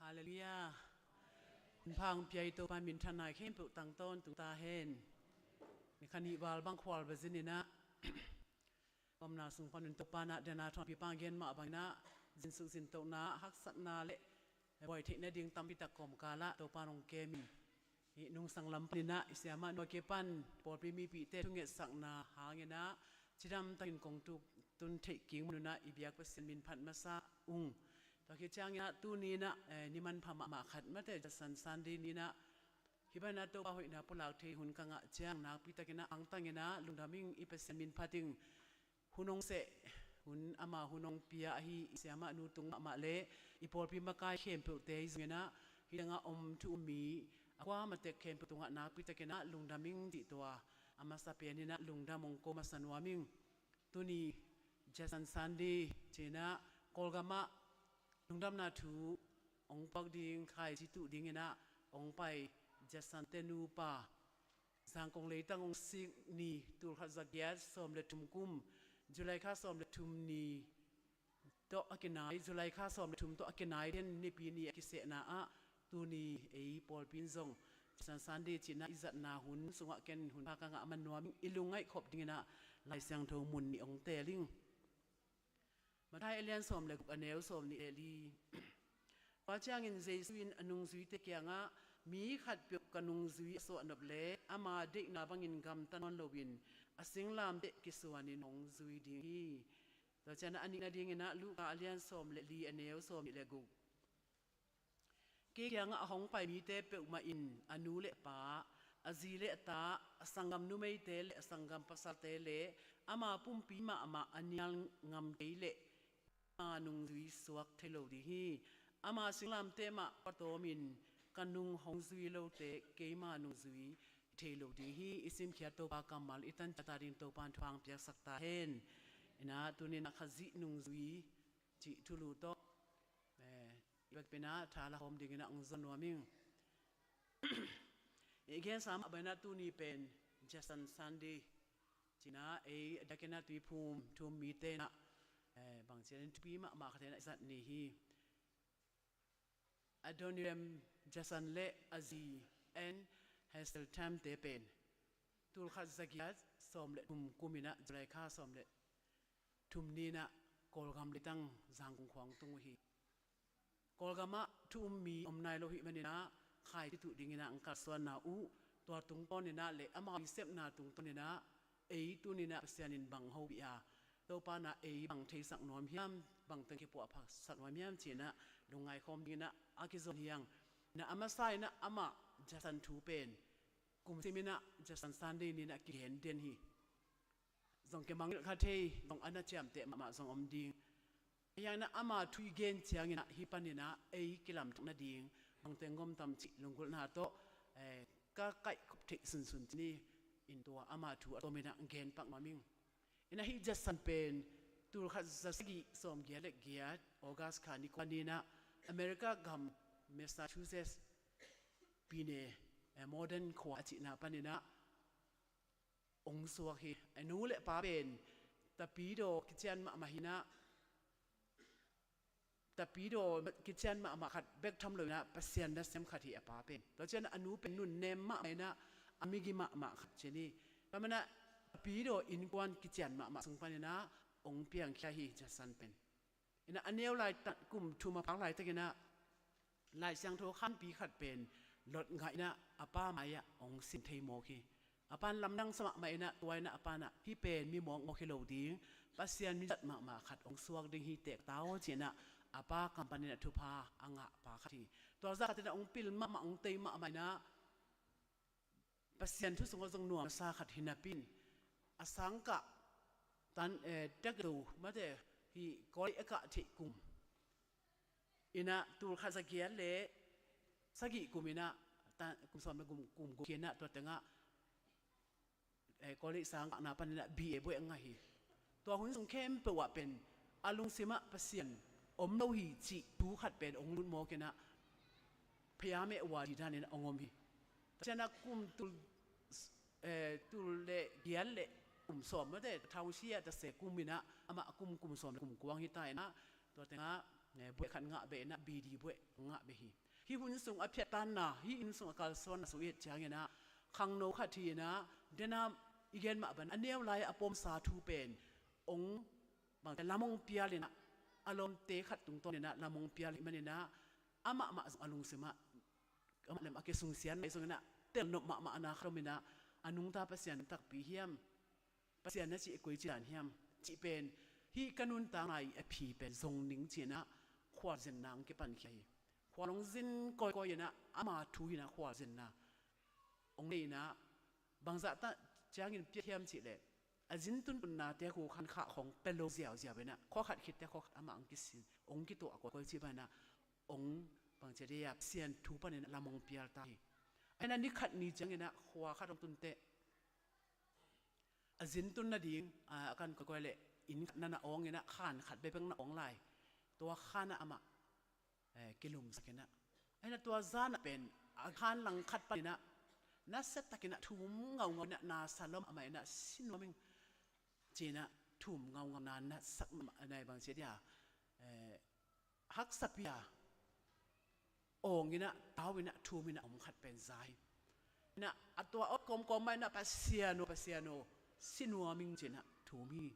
Halleluiah. Hun pha hong pia i Topa minthanna khempeuh tangtawn tung ta hen. Ni kha nih val bang khual va zin inah, omna sung pan un Topa na dena thuanpi pang gen mah bang inah, zinsuk zintohna, haksatna le buai theih nading tampi tak kawmkal ah Topa nong kem in. Hih nungsang lam pan inah i siamah nu a kipan pawlpi mipite thungetsakna hang inah cidam takin kong tuk tun theih kik man un ah i biak Pasian min phat masa ung. Tua khit ciang inah tuni inah, eh, ni manpha mahmah khat mate, Judson Sunday ni inah hih bang inah Topa hoihna pulak thei hun ka ngah ciang nakpi takin ah angtang inah lungdam ing, i Pasian min phat ing. Hun hong seh hun ama hun hong pia ahi i siamah nu tung mahmah le i pawlpi makai khempeuhte hi zongin ah hih tengah om thu um mi a kuamah tek khempeuh tungah nakpi takin ah lungdam ing cih tua a masa penin ah lungdam hong ko masa nuam ing. Tuni Judson Sunday ci-in ah Kawlgamah lungdamna thu hong puak ding, khaici tuh dingin ah hong pai Judson te nupa Zangkong leitang hong sik ni, tulkhat zagiat sawm le thum kum, July kha sawm le thum ni tawh a kinai, July kha sawm le thum tawh a kinai den Nipi ni a kisehna ah tuni ei pawlpi in zong Judson Sunday ci-in ah i zatna hun sungah ken hun pha ka ngah man nuam ing. I lungngaih khop dingin ah Lai Siangtho mun nih hong teel ing. Matthai a lian sawm le guk, a neu sawm nih le li. Tua ciangin Jesu in a nungzuite kiangah, mi khatpeuh ka nungzui a suahnop leh ama deihna bangin gamta nawn loin a singlamteh kisuanin hong zui ding hi. Tua ciangin a nihna dingin ah Luka a lian sawm le li, a neu sawm nih le guk. Kei kiangah a hong pai mite peuhmah in a nu le a pa, a zi le a ta, a sanggam numeite le a sanggam pasalte le ama pumpi mahmah a nial ngam kei leh ama nungzui suak thei lo ding hi. Ama singlamteh mah patawmin ka nung hong zui lote keima nungzui thei lo ding hi. I simkhiat Topa kammal i tan ciat a ding Topa in thupha hong piaksak ta hen. Inah tuni-in ah Khazih nungzui cih thulu tawh, eh, i bek pen ah tha la khawm dingin ah hong zon nuam ing. I gensa mah bangin ah tuni pen Judson Sunday ci-in ah ei a diakin ah tuiphum thu um mite in ah, eh, bangci a ding thupi mahmah khat in ah i zat ni hi. Adoniram Judson le a zi Ann Heseltine-te pen tulkhat zagiat sawm le thum kum in ah July kha sawm le thum ni-in ah Kawlgam leitang Zangkong khua hong tung uh hi. Kawlgamah thu um mi om nai lo ahih manin ah khaici tuh dingin ah hong kalsuanna uh, tua tungtawnin ah le amau i sepna tungtawnin ah ei tuni-in ah Pasian in bang hopih a, Topa in ah ei bang theisak nuam hiam, bang teng kipuahphasak nuam hiam ci-in ah lungngai khawm dingin ah a kizon hi hang. Inah a masa in ah amah Judson thu pen kum simin ah Judson Sunday ni-in ah kigen den hi. Zong kimangngilh kha thei, zong a na ciamteh mahmah zong om ding. Ahi hangin ah ama thu i gen ciangin ah hih panin ah ei kilamthak nading bangteng om tam cih lunggulhna tawh, eh, ka kaihkhop theih sunsun ci ni. In tua ama thu a tawmin ah gen pak nuam ing. Inah hih Judson pen tulkhat zasagih sawmgiat le giat August kha ni kua ni-in ah America gam Massachusetts pine, eh, Malden khua a cihna panin ah hong suak hi. A nu le pa pen tapidaw kician mahmah hi-in ah, tapidaw kician mahmah khat bek tham lo-in ah Pasian nasem khat hi a pa pen. Tua ciangin a nu pen nunnem mahmah in ah a migi mahmah khat ci ni. Tua manin ah tapidaw innkuan kician mahmah sung panin ah hong piangkhia hi Judson pen. Inah a neu laitak, kum thum a phak laitakin ah Lai Siangtho khanpi khat pen lot ngah in ah a pa mai-ah hong sim thei mawk hi. A pa in lamdang sa mahmah in ah tua in ah a pa in ah hih pen mi mawkmawk hi lo ding, Pasian mizat mahmah khat hong suak ding hi, tek ta aw ci-in ah a pa kam panin ah thupha a ngah pa khat hi. Tua zah khat in ah hong pil mahmah, hong tei mahmah in ah Pasian thu sungah zong nuamsa khat hi napi-in a sangkah tan, eh, tekdo mate hih college a kah theih kum in ah tulkhat zagiat le sagih kum in ah tan, kum sawm le kum, kum guk hi-in ah tua tengah, eh, college sangkahna panin ah B A buaih a ngah hi. Tua hun sung khempeuh ah pen a lungsim ah Pasian om lo hi cih thu khat pen hong lut mawk in ah phayam e ua di danin hong om hi. Tua ciangin ah kum tul, eh, tul le giat le kum sawm mate, thaung sia tase kum in ah amah kum, kum sawm le kum kua hi ta in ah tua tengah, eh, buaih khat ngah beh in ah B D buaih ngah beh hi. Hih hun sung a phiattanna, hih hun sung a kalsuanna sung i et ciangin ah khangno khat hi-in ah, den a i gen mah bangin a neu lai a pawmsa thu pen hong bangte lam hong pial in ah, a lawmte khat tungtawnin ah lam hong pial ahih manin ah amah mah zong a lungsim ah amah lem a kisungsiatna zongin ah telnop mahmahna khat om in ah a nungta Pasian takpi hiam, Pasian na cih koici dan hiam cih pen, hih ka nuntakna i a phi pen zong ning ci-in ah khualzinna hong kipankhia hi. Khual hong zin kawikawi in ah ama thu hi-in ah khualzinna hong nei in ah, bangzah tak ciangin piak hiam cih leh A zin tuntunnate khu khan khah khong pia lo ziauziau inah, khua khat khit teh khua khat amah hong kisin, hong kituah kawikawi cih banah, hong bangci a dia, Pasian thu panin lam hong pial ta hi. Ahi inah ni khat ni cianginah khua khat hong tun teh, a zin tun nading a kan kawikawi leh inn khat na na awng inah, khan khat bekbek na awng lai. Tua khanah amah eh, kilumsak inah, ahi inah tua zanah pen a khan langkhat paninah nasiatakinah thum ngaungau inah, na sa lua mahmah inah, si nuam ing ci-inah thum ngaungau, na nasak mahmah, na bangci a dia, eh, haksapi a awng inah, tau inah, thum inah a om khat pen za hi. Inah a tua awt kawmkawm mah inah, Pasian aw, Pasian aw, si nuam ing ci-inah thum hi.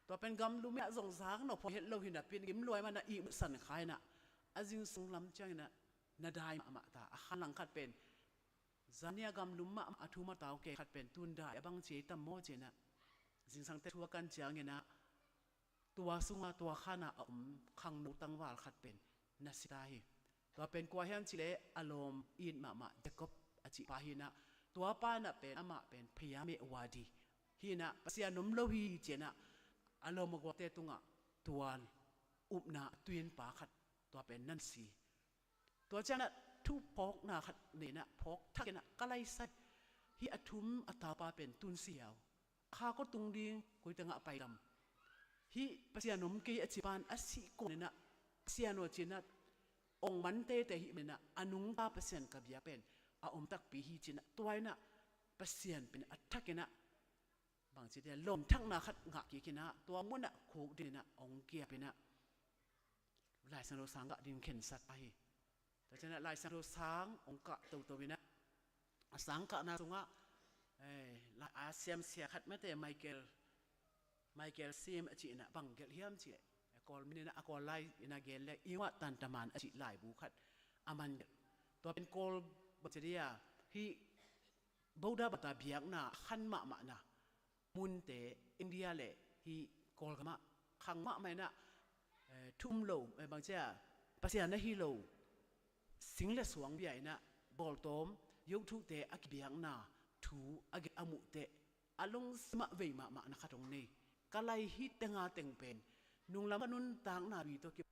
Tua pen gamlum inah zong zak nop het lo hi napi-in, gim lua ahih manin ihmu san kha inah, a zingsung lam cianginah na dai mahmah ta. A khan langkhat pen zania gamlum mahmah, a thum a tau kei khat pen tun dai a bang ci ei tam maw ci-inah, zingsang teh thu a kan cianginah tua sunga, tua khana a om khangno tangval khat pen na si ta hi. Tua pen kua hiam cih leh a lawm it mahmah Jacob a cih pa hi inah, tua pa inah pen, amah pen phaya meh wadi hi inah, Pasian om lo hi ci-inah a lawm a gualte tungah tua upna a tuin pa khat tua pen na si. Tua cianginah thu phawkna khat nei inah, phawk thak inah, ka laisai, hih a thum a tau pa pen tun si hiau, kha kua tung ding, koi tengah pai tam. Hih Pasian om kei a ci pan a sih kawm inah, Pasian aw ci-inah awng man teitei ahih maninah, a nungta Pasian ka biak pen a om takpi hi ci-inah, tua inah Pasian pen a thak inah, bangci a dia, lawm thakna khat ngah kik inah, tua munah khukdin inah hong kiap inah, Laisiangtho sang kah ding khensat ahi. Tua cianginah Laisiangtho sang hong kah toto inah, a sang kahna sungah, eh, la-, a siamsia khat mate, Michael, Michael Sim a cih inah, bang gelh hiam cih leh, Kawl min inah, a Kawl lai inah gen leh, Ih Nguah Tan Tha Man a cih laibu khat a man gelh. Tua pen Kawl, bangci a dia, hih Buddha bata biakna a khan mahmahna munte, India le hih Kawlgamah khang mahmah inah, eh, thu um lo, eh, bangci a, Pasian ahi lo sing le suang bia inah, bawltawm, yothukte a kibiakna thu a gelh a muh teh, a lungsim ah vei mahmahna khat hong nei. Ka lai hih tenga teng pen nunglam ka nuntakna lui tawh ki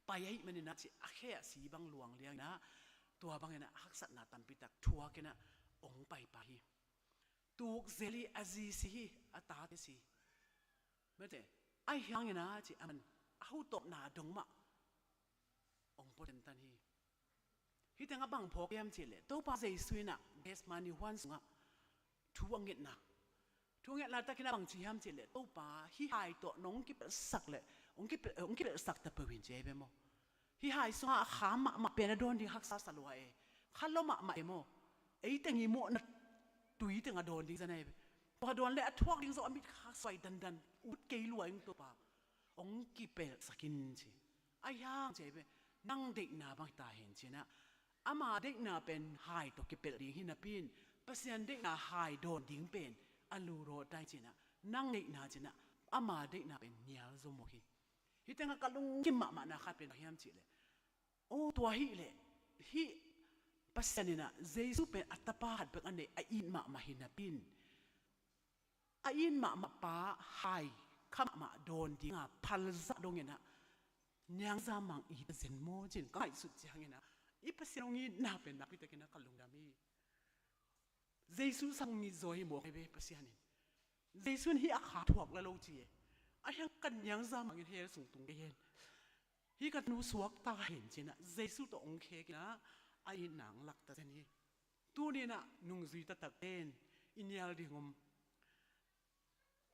pai ahih manin ah ci, a khe ah si bang luang liang in ah, tua bangin ah haksatna tampi tak thuak in ah hong paipai hi. Tuk zel hi, a zi si hi, a tate si. Mate, ahi hangin ah ci, aman a hotawpna dong mah hong pua tentan hi. Hih teng ah bang phawk hiam cih leh, Topa Jesu in ah Gethsemane huan sungah thu a ngetna, thu a ngetna takin ah bang ci hiam cih leh, Topa, hih hai tawh nong kipelhsak leh, hong kipelh, hong kipelhsak ta peuh in, ci hi ve maw. Hih hai sungah a kha mahmah pen a dawn ding haksa sa lua e. Kha lua mahmah e maw. Ei teng i mawhna tui teng a dawn ding zan e ve. Tua dawn leh a thuak ding zong a mit kha suai dandan, ut kei lua ing, Topa, hong kipelhsak in, ci. Ahi hang, ci hi ve, nang deihna bang hi ta hen, ci in ah, ama deihna pen hai tawh kipelh ding hi napi in, Pasian deihna hai dawn ding pen a luraw ta hi, ci in ah, nang deihna, ci in ah, ama deihna pen nial zo mawk hi. Hih teng ah ka lungkim mahmahna khat pen bang hiam cih leh, aw, tua hi leh, hih Pasian in ah Jesu pen a tapa khat bek a nei, a it mahmah hi napi in, a it mahmah pa hai kha mahmah dawn ding a phalzah dong in ah, niangza mang it a zen maw, ci in ka ngaihsut ciangin ah, i Pasian hong itna pen nakpi takin ah ka lungdam hi. Jesu sang hong it zaw hi mawk hi ve Pasian in. Jesu in hih a kha thuak la lo ci e. Ahi hang ka niangza mang in hell sung tung kei hen. Hih ka nu suak ta hen, ci in ah Jesu tawh hong khek in ah, a itna hong lak ta zen hi. Tuni in ah nungzui taktakte in i nial ding om,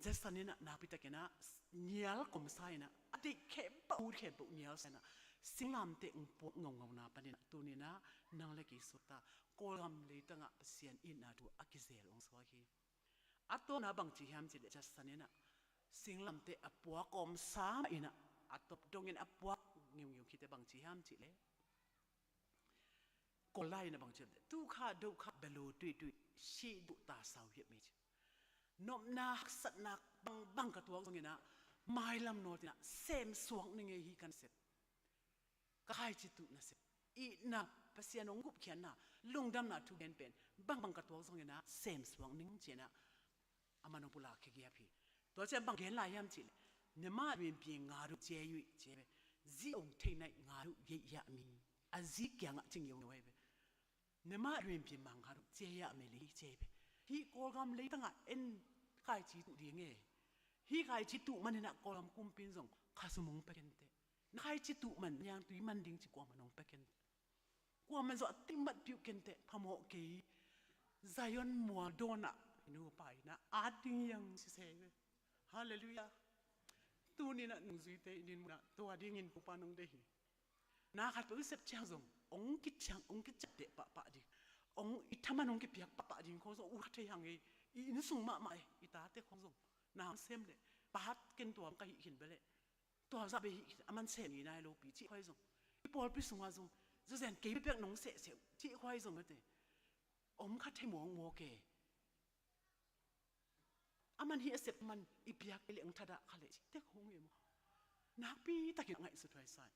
Judson in ah nakpi takin ah nial komsa in ah, a deih khempeuh, ut khempeuh nial sa in ah, singlamteh hong puak ngaungau na panin ah, tuni in ah nang le kei suakta Kawlgam leitang ah Pasian itna thu a kizel hong suak hi. A tawpna bang ci hiam cih leh, Judson in ah singlamteh a puak kawmsa mah in ah, a tawp dongin a puak ngiungeu khit teh bang ci hiam cih leh, Kawl lai in ah bang ci hiam cih leh, tukha dokha belo tuitui, sih duh ta sau hiam, ci. Nopna haksatna bangbang ka tuak zongin ah, mailam nawt in ah sem suak ning ei, hih ka nasep, ka khaici tuh nasep, itna, Pasian hong gupkhiatna, lungdamna thugen pen bangbang ka tuak zongin ah sem suak ning, ci in ah aman hong pulak khia giap hi. Tua ciang bang gen lai hiam cih leh, နမလွင်ပြင်ငါတို့ကျဲ၍ ကျဲပဲ, ဇိအုန်ထိပ်၌ ငါတို့ရိတ်ရမည်. A zi kiangah ci ngiungeu hi ve. နမလွင်ပြင်မှာ ငါတို့ကျဲရမယ်လေ, ကျဲပဲ. Hih Kawlgam leitang ah en khaici tuh ding e. Hih khaici tuh manin ah Kawlgam kumpi in zong khasum hong pia ken teh. Na khaici tuh man, niangtui man ding ci kuaman hong pia ken teh. Kuaman zong a tih mat piuh ken teh, phamawh kei. Zion mual dawn ah i nupa in ah at ding hi hang, ci se ve. Halleluiah. Tuni in ah nungzuite i dinmun ah tua dingin Topa in hong deih hi. Na khatpeuh i sep ciang zong hong kiciang, hong kiciapteh pahpah ding, hong, i thaman hong kipiak pahpah ding khawng zong ut kha thei hang ei. I inn sung mahmah e, i tate khawng zong na hong sem leh, pahat ken tua ka hih khin bia leh, tua zah bia hih khin, aman sem ngei nai lopi cih khawng zong, i pawlpi sungah zong, zawzen kei bekbek nong sehseh uh cih khawng zong, mate, om kha thei mawkmawk e. Aman hih a sep man i piak kei leh hong thadah kha leh cih tek hong hi maw. Nakpi takin a ngaihsut huai sa in.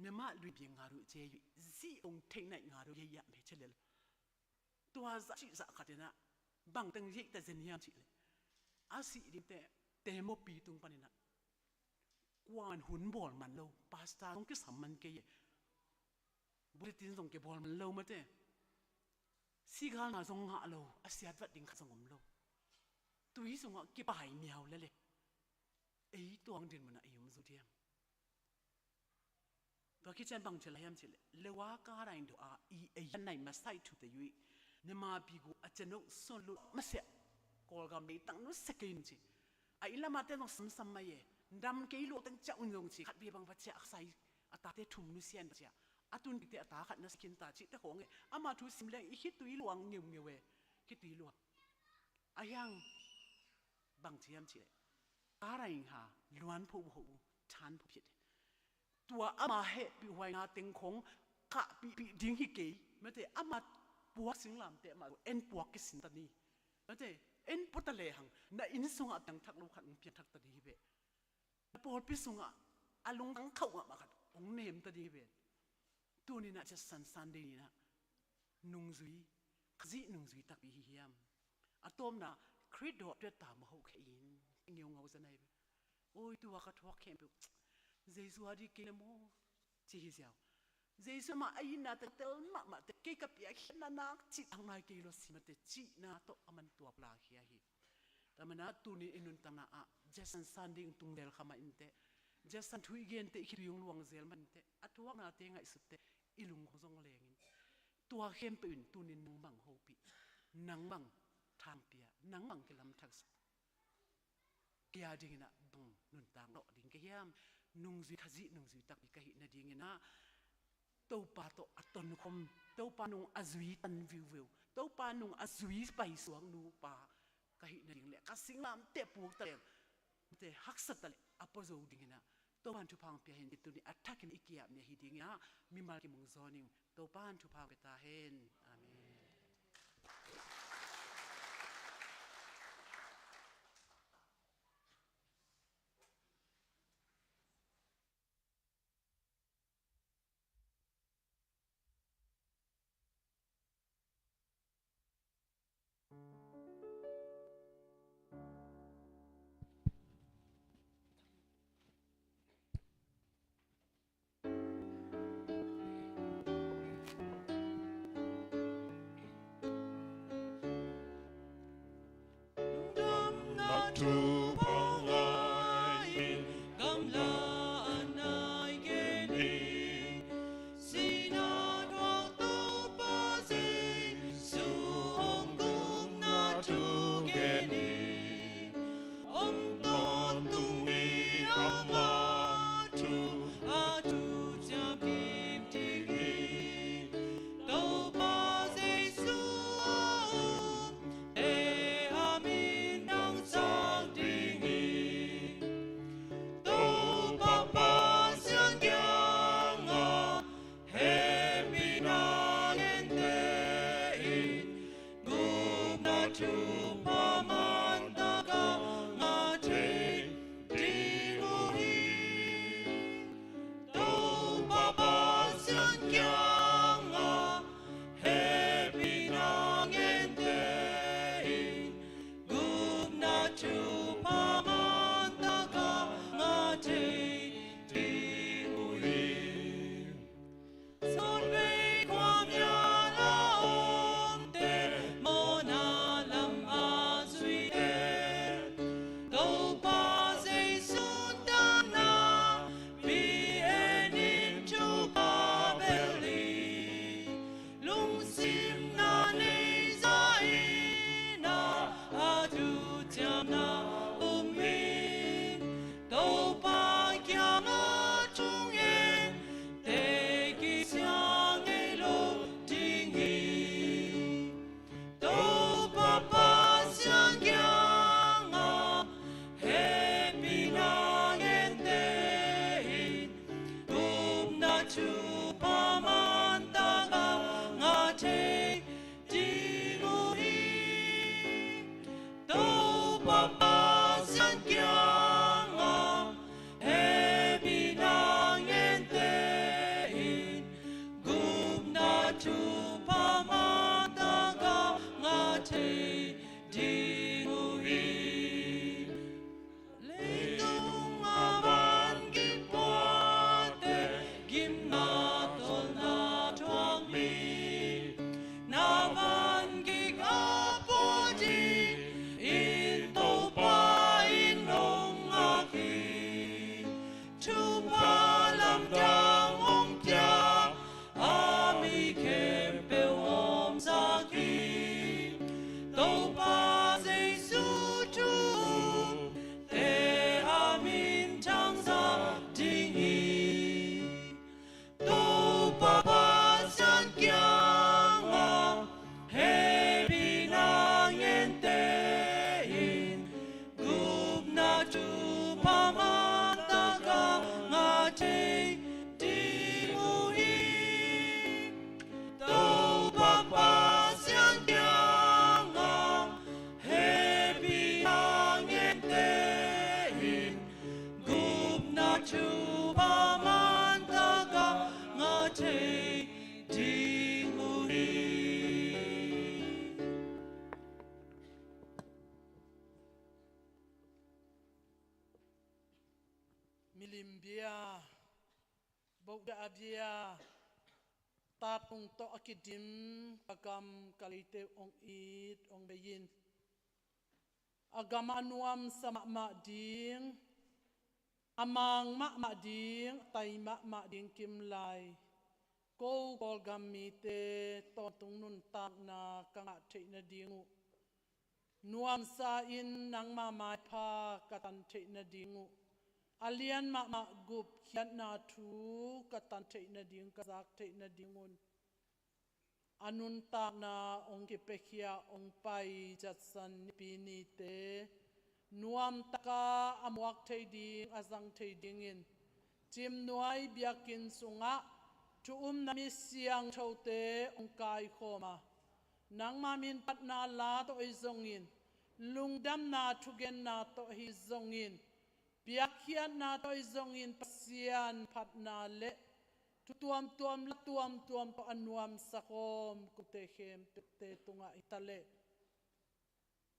နမလွင်ပြင်ငါတို့ကျဲ၍ ဇိအုန်ထိပ်၌ ငါတို့ရိတ်ရမယ်, ကျဲလီ. Tua zah cih zah khat in ah bang teng riat ta zen hiam cih leh, a sih ding teh, teh mawpi tung panin ah, kuaman hun bawl man lo, pastor zong kisam man kei e. Bulletin zong kibawl man lo, mate. Sigalna zong ngah lo, a siat vat ding khat zong om lo. Tui sungah kipai miau lel e. Ei tua dinmun ah ei om zo diam? Tua khit ciang bang ci lai hiam cih leh, လဝါကားတိုင်တို့အား ဤအရပ်၌ မစိုက်ထူသည်၍ မြန်မာပြည်ကို အကျွန်ုပ်စွန့်လွှတ်မဆက်။ Kawlgam leitang nusia kei un ci. A inn lam a te zong samsam mai e. Dam kei lua teng ciah un zong ci. Khat vei bang va ciah, a sai, a tate thum nusia in va ciah. A tun dikte a ta khat na sa khin ta cih te khawng e. Ama thu sim leng i khitui luang ngeungeu e. Khitui luang. Ahi hang bang ci hiam cih leh, ကားတိုင်ဟာ လွမ်းဖို့မဟုတ်ဘူး၊ ထမ်းဖို့ဖြစ်တယ်။ Tua ama hehpih huaina teng khawng kahpihpih ding hi kei. Mate, ama puak singlamteh mah en puak kisin ta ni. Mate, en pua ta lehang na inn sungah a piangthak lo khat hong piangthak ta ding hi ve. Na pawlpi sungah a lungtang khauh mahmah khat hong nem ta ding hi ve. Tuni in ah Judson Sunday ni in ah nungzui, Khazih nungzui takpi hi hiam? A tawpna, Khrih dawh tuat ta mah hoh khe in, ngeungau za nai ve. Oi, tua ka thuak khempeuh Jesu a ding kei na maw, ci hi ziau. Jesu mah a itna tel mahmah te, kei ka piakkhiatna nak cih a ngai kei lo si mate cihna tawh a man tuak lak hi a hi. Tua mana tuni i nuntakna ah Jackson san ding tung zel kha mah inteh, Jackson thu i gente i khitui hong luang zel mah inteh, a thuaknate ngaihsutte i lung hong zong lengin, tua khempeuh in tunin nang bang hopih, nang bang thangpia, nang bang kilamthaksak. Kei a dingin ah bang nuntak lawh ding ka hiam? Nungzui, Khazih nungzui takpi ka hih nadingin ah Topa tawh a tonkhom, Topa nung a zui tan viuveu, Topa nung a zui paisuak nupa ka hih nading le ka singlamteh puk taleng te haksa taleh a pua zo dingin ah Topa in thupha hong pia hen. Tuni a thakin i ki-ap ni ahi dingin ah mimal kimung zawnin Topa in thupha hong pia ta hen. Amen. Lungdamna thupha ngah in, gamla a nai gen in, sihna thuak Topa Jesu hong gupna thu gen in. Hong tawntung i ama thu a thuciam kip ding hi. Topa Jesu a umte a minthangsak ding hi. Topa Pasian kiangah hehpihna gente in gupna thupha mantak a ngah thei ding uh hi. Topa Pasian kiangah hehpihna gente in gupna thupha mantak a ngah thei ding uh hi. Sawtvei khua mial a omte, mawhna lam a zuite, Topa Jesu tangna pi-en in thupha bel hi. Lungsimna nei zah in a, a thuciamna um in, Topa kiangah thungen te kisia ngei lo ding hi. Topa Pasian kiangah hehpihna gente in gupna thupha mantak a ngah thei ding uh hi. Topa Pasian kiangah hehpihna gente in gupna thupha mantak a ngah thei ding uh hi. Leitung a van gik puate, gimna tawlna thuak mi, na van gik a pua dingin Topa in hong ngak hi. Thupha lamdang hong pia a mi khempeuh hong omsak hi. Topa Jesu thu umte a minthangsak ding hi. Topa Pasian kiangah hehpihna gente in gupna thupha mantak a ngah thei ding uh hi. Topa Pasian kiangah hehpihna gente in gupna thupha mantak a ngah thei ding uh hi. Milim bia, bohdah a bia, tatung tawh a kidim ka gam ka leite uh hong it hong bei in. A gam a nuamsa mahmah ding, a mang mahmah ding, a tai mahmah ding kim lai, ko Kawlgam mite tawntung nuntakna ka ngah theih nading uh, nuamsa in nangma maipha ka tan theih nading uh, a lian mahmah gupkhiatna thu ka tan theih nading, ka zak theih nadingun, a nuntakna hong kipiakhia hong pai Judson Nipi nite nuamtaka a muak thei ding, a zang thei dingin, Cimnuai biakinn sungah thu-umna mi siangthote hong kaikhawm a, nangma min phatna la tawh ahi zongin, lungdamna thugenna tawh ahi zongin, piakkhiatna tawh ahi zongin, Pasian phatna le thu tuamtuam, la tuamtuam tawh a nuamsa khawm kote khempeuhte tungah hi ta leh,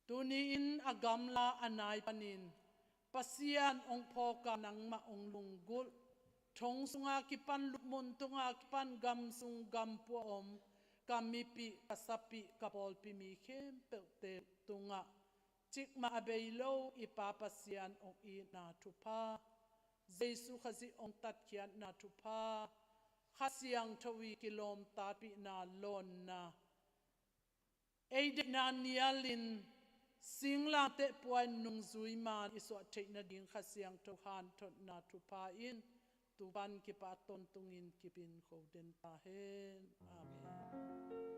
tuni-in a gamla a nai panin Pasian hong phawka nangmah hong lunggulh, thong sunga kipan, lupmun tunga kipan, gam sung gam pua om ka mipih, ka sapih, ka pawlpi mi khempeuhte tungah cikmah a bei lo i Pa Pasian hong itna thupha, Jesu Khazih hong tatkhiatna thupha, Kha Siangtho i kilawmtatpihna lawnna, ei deihna nialin singlamteh puain nungzui man i suah theih nading Kha Siangtho hanthotna thupha in tupan kipa tawntungin kipin kho den ta hen. Amen.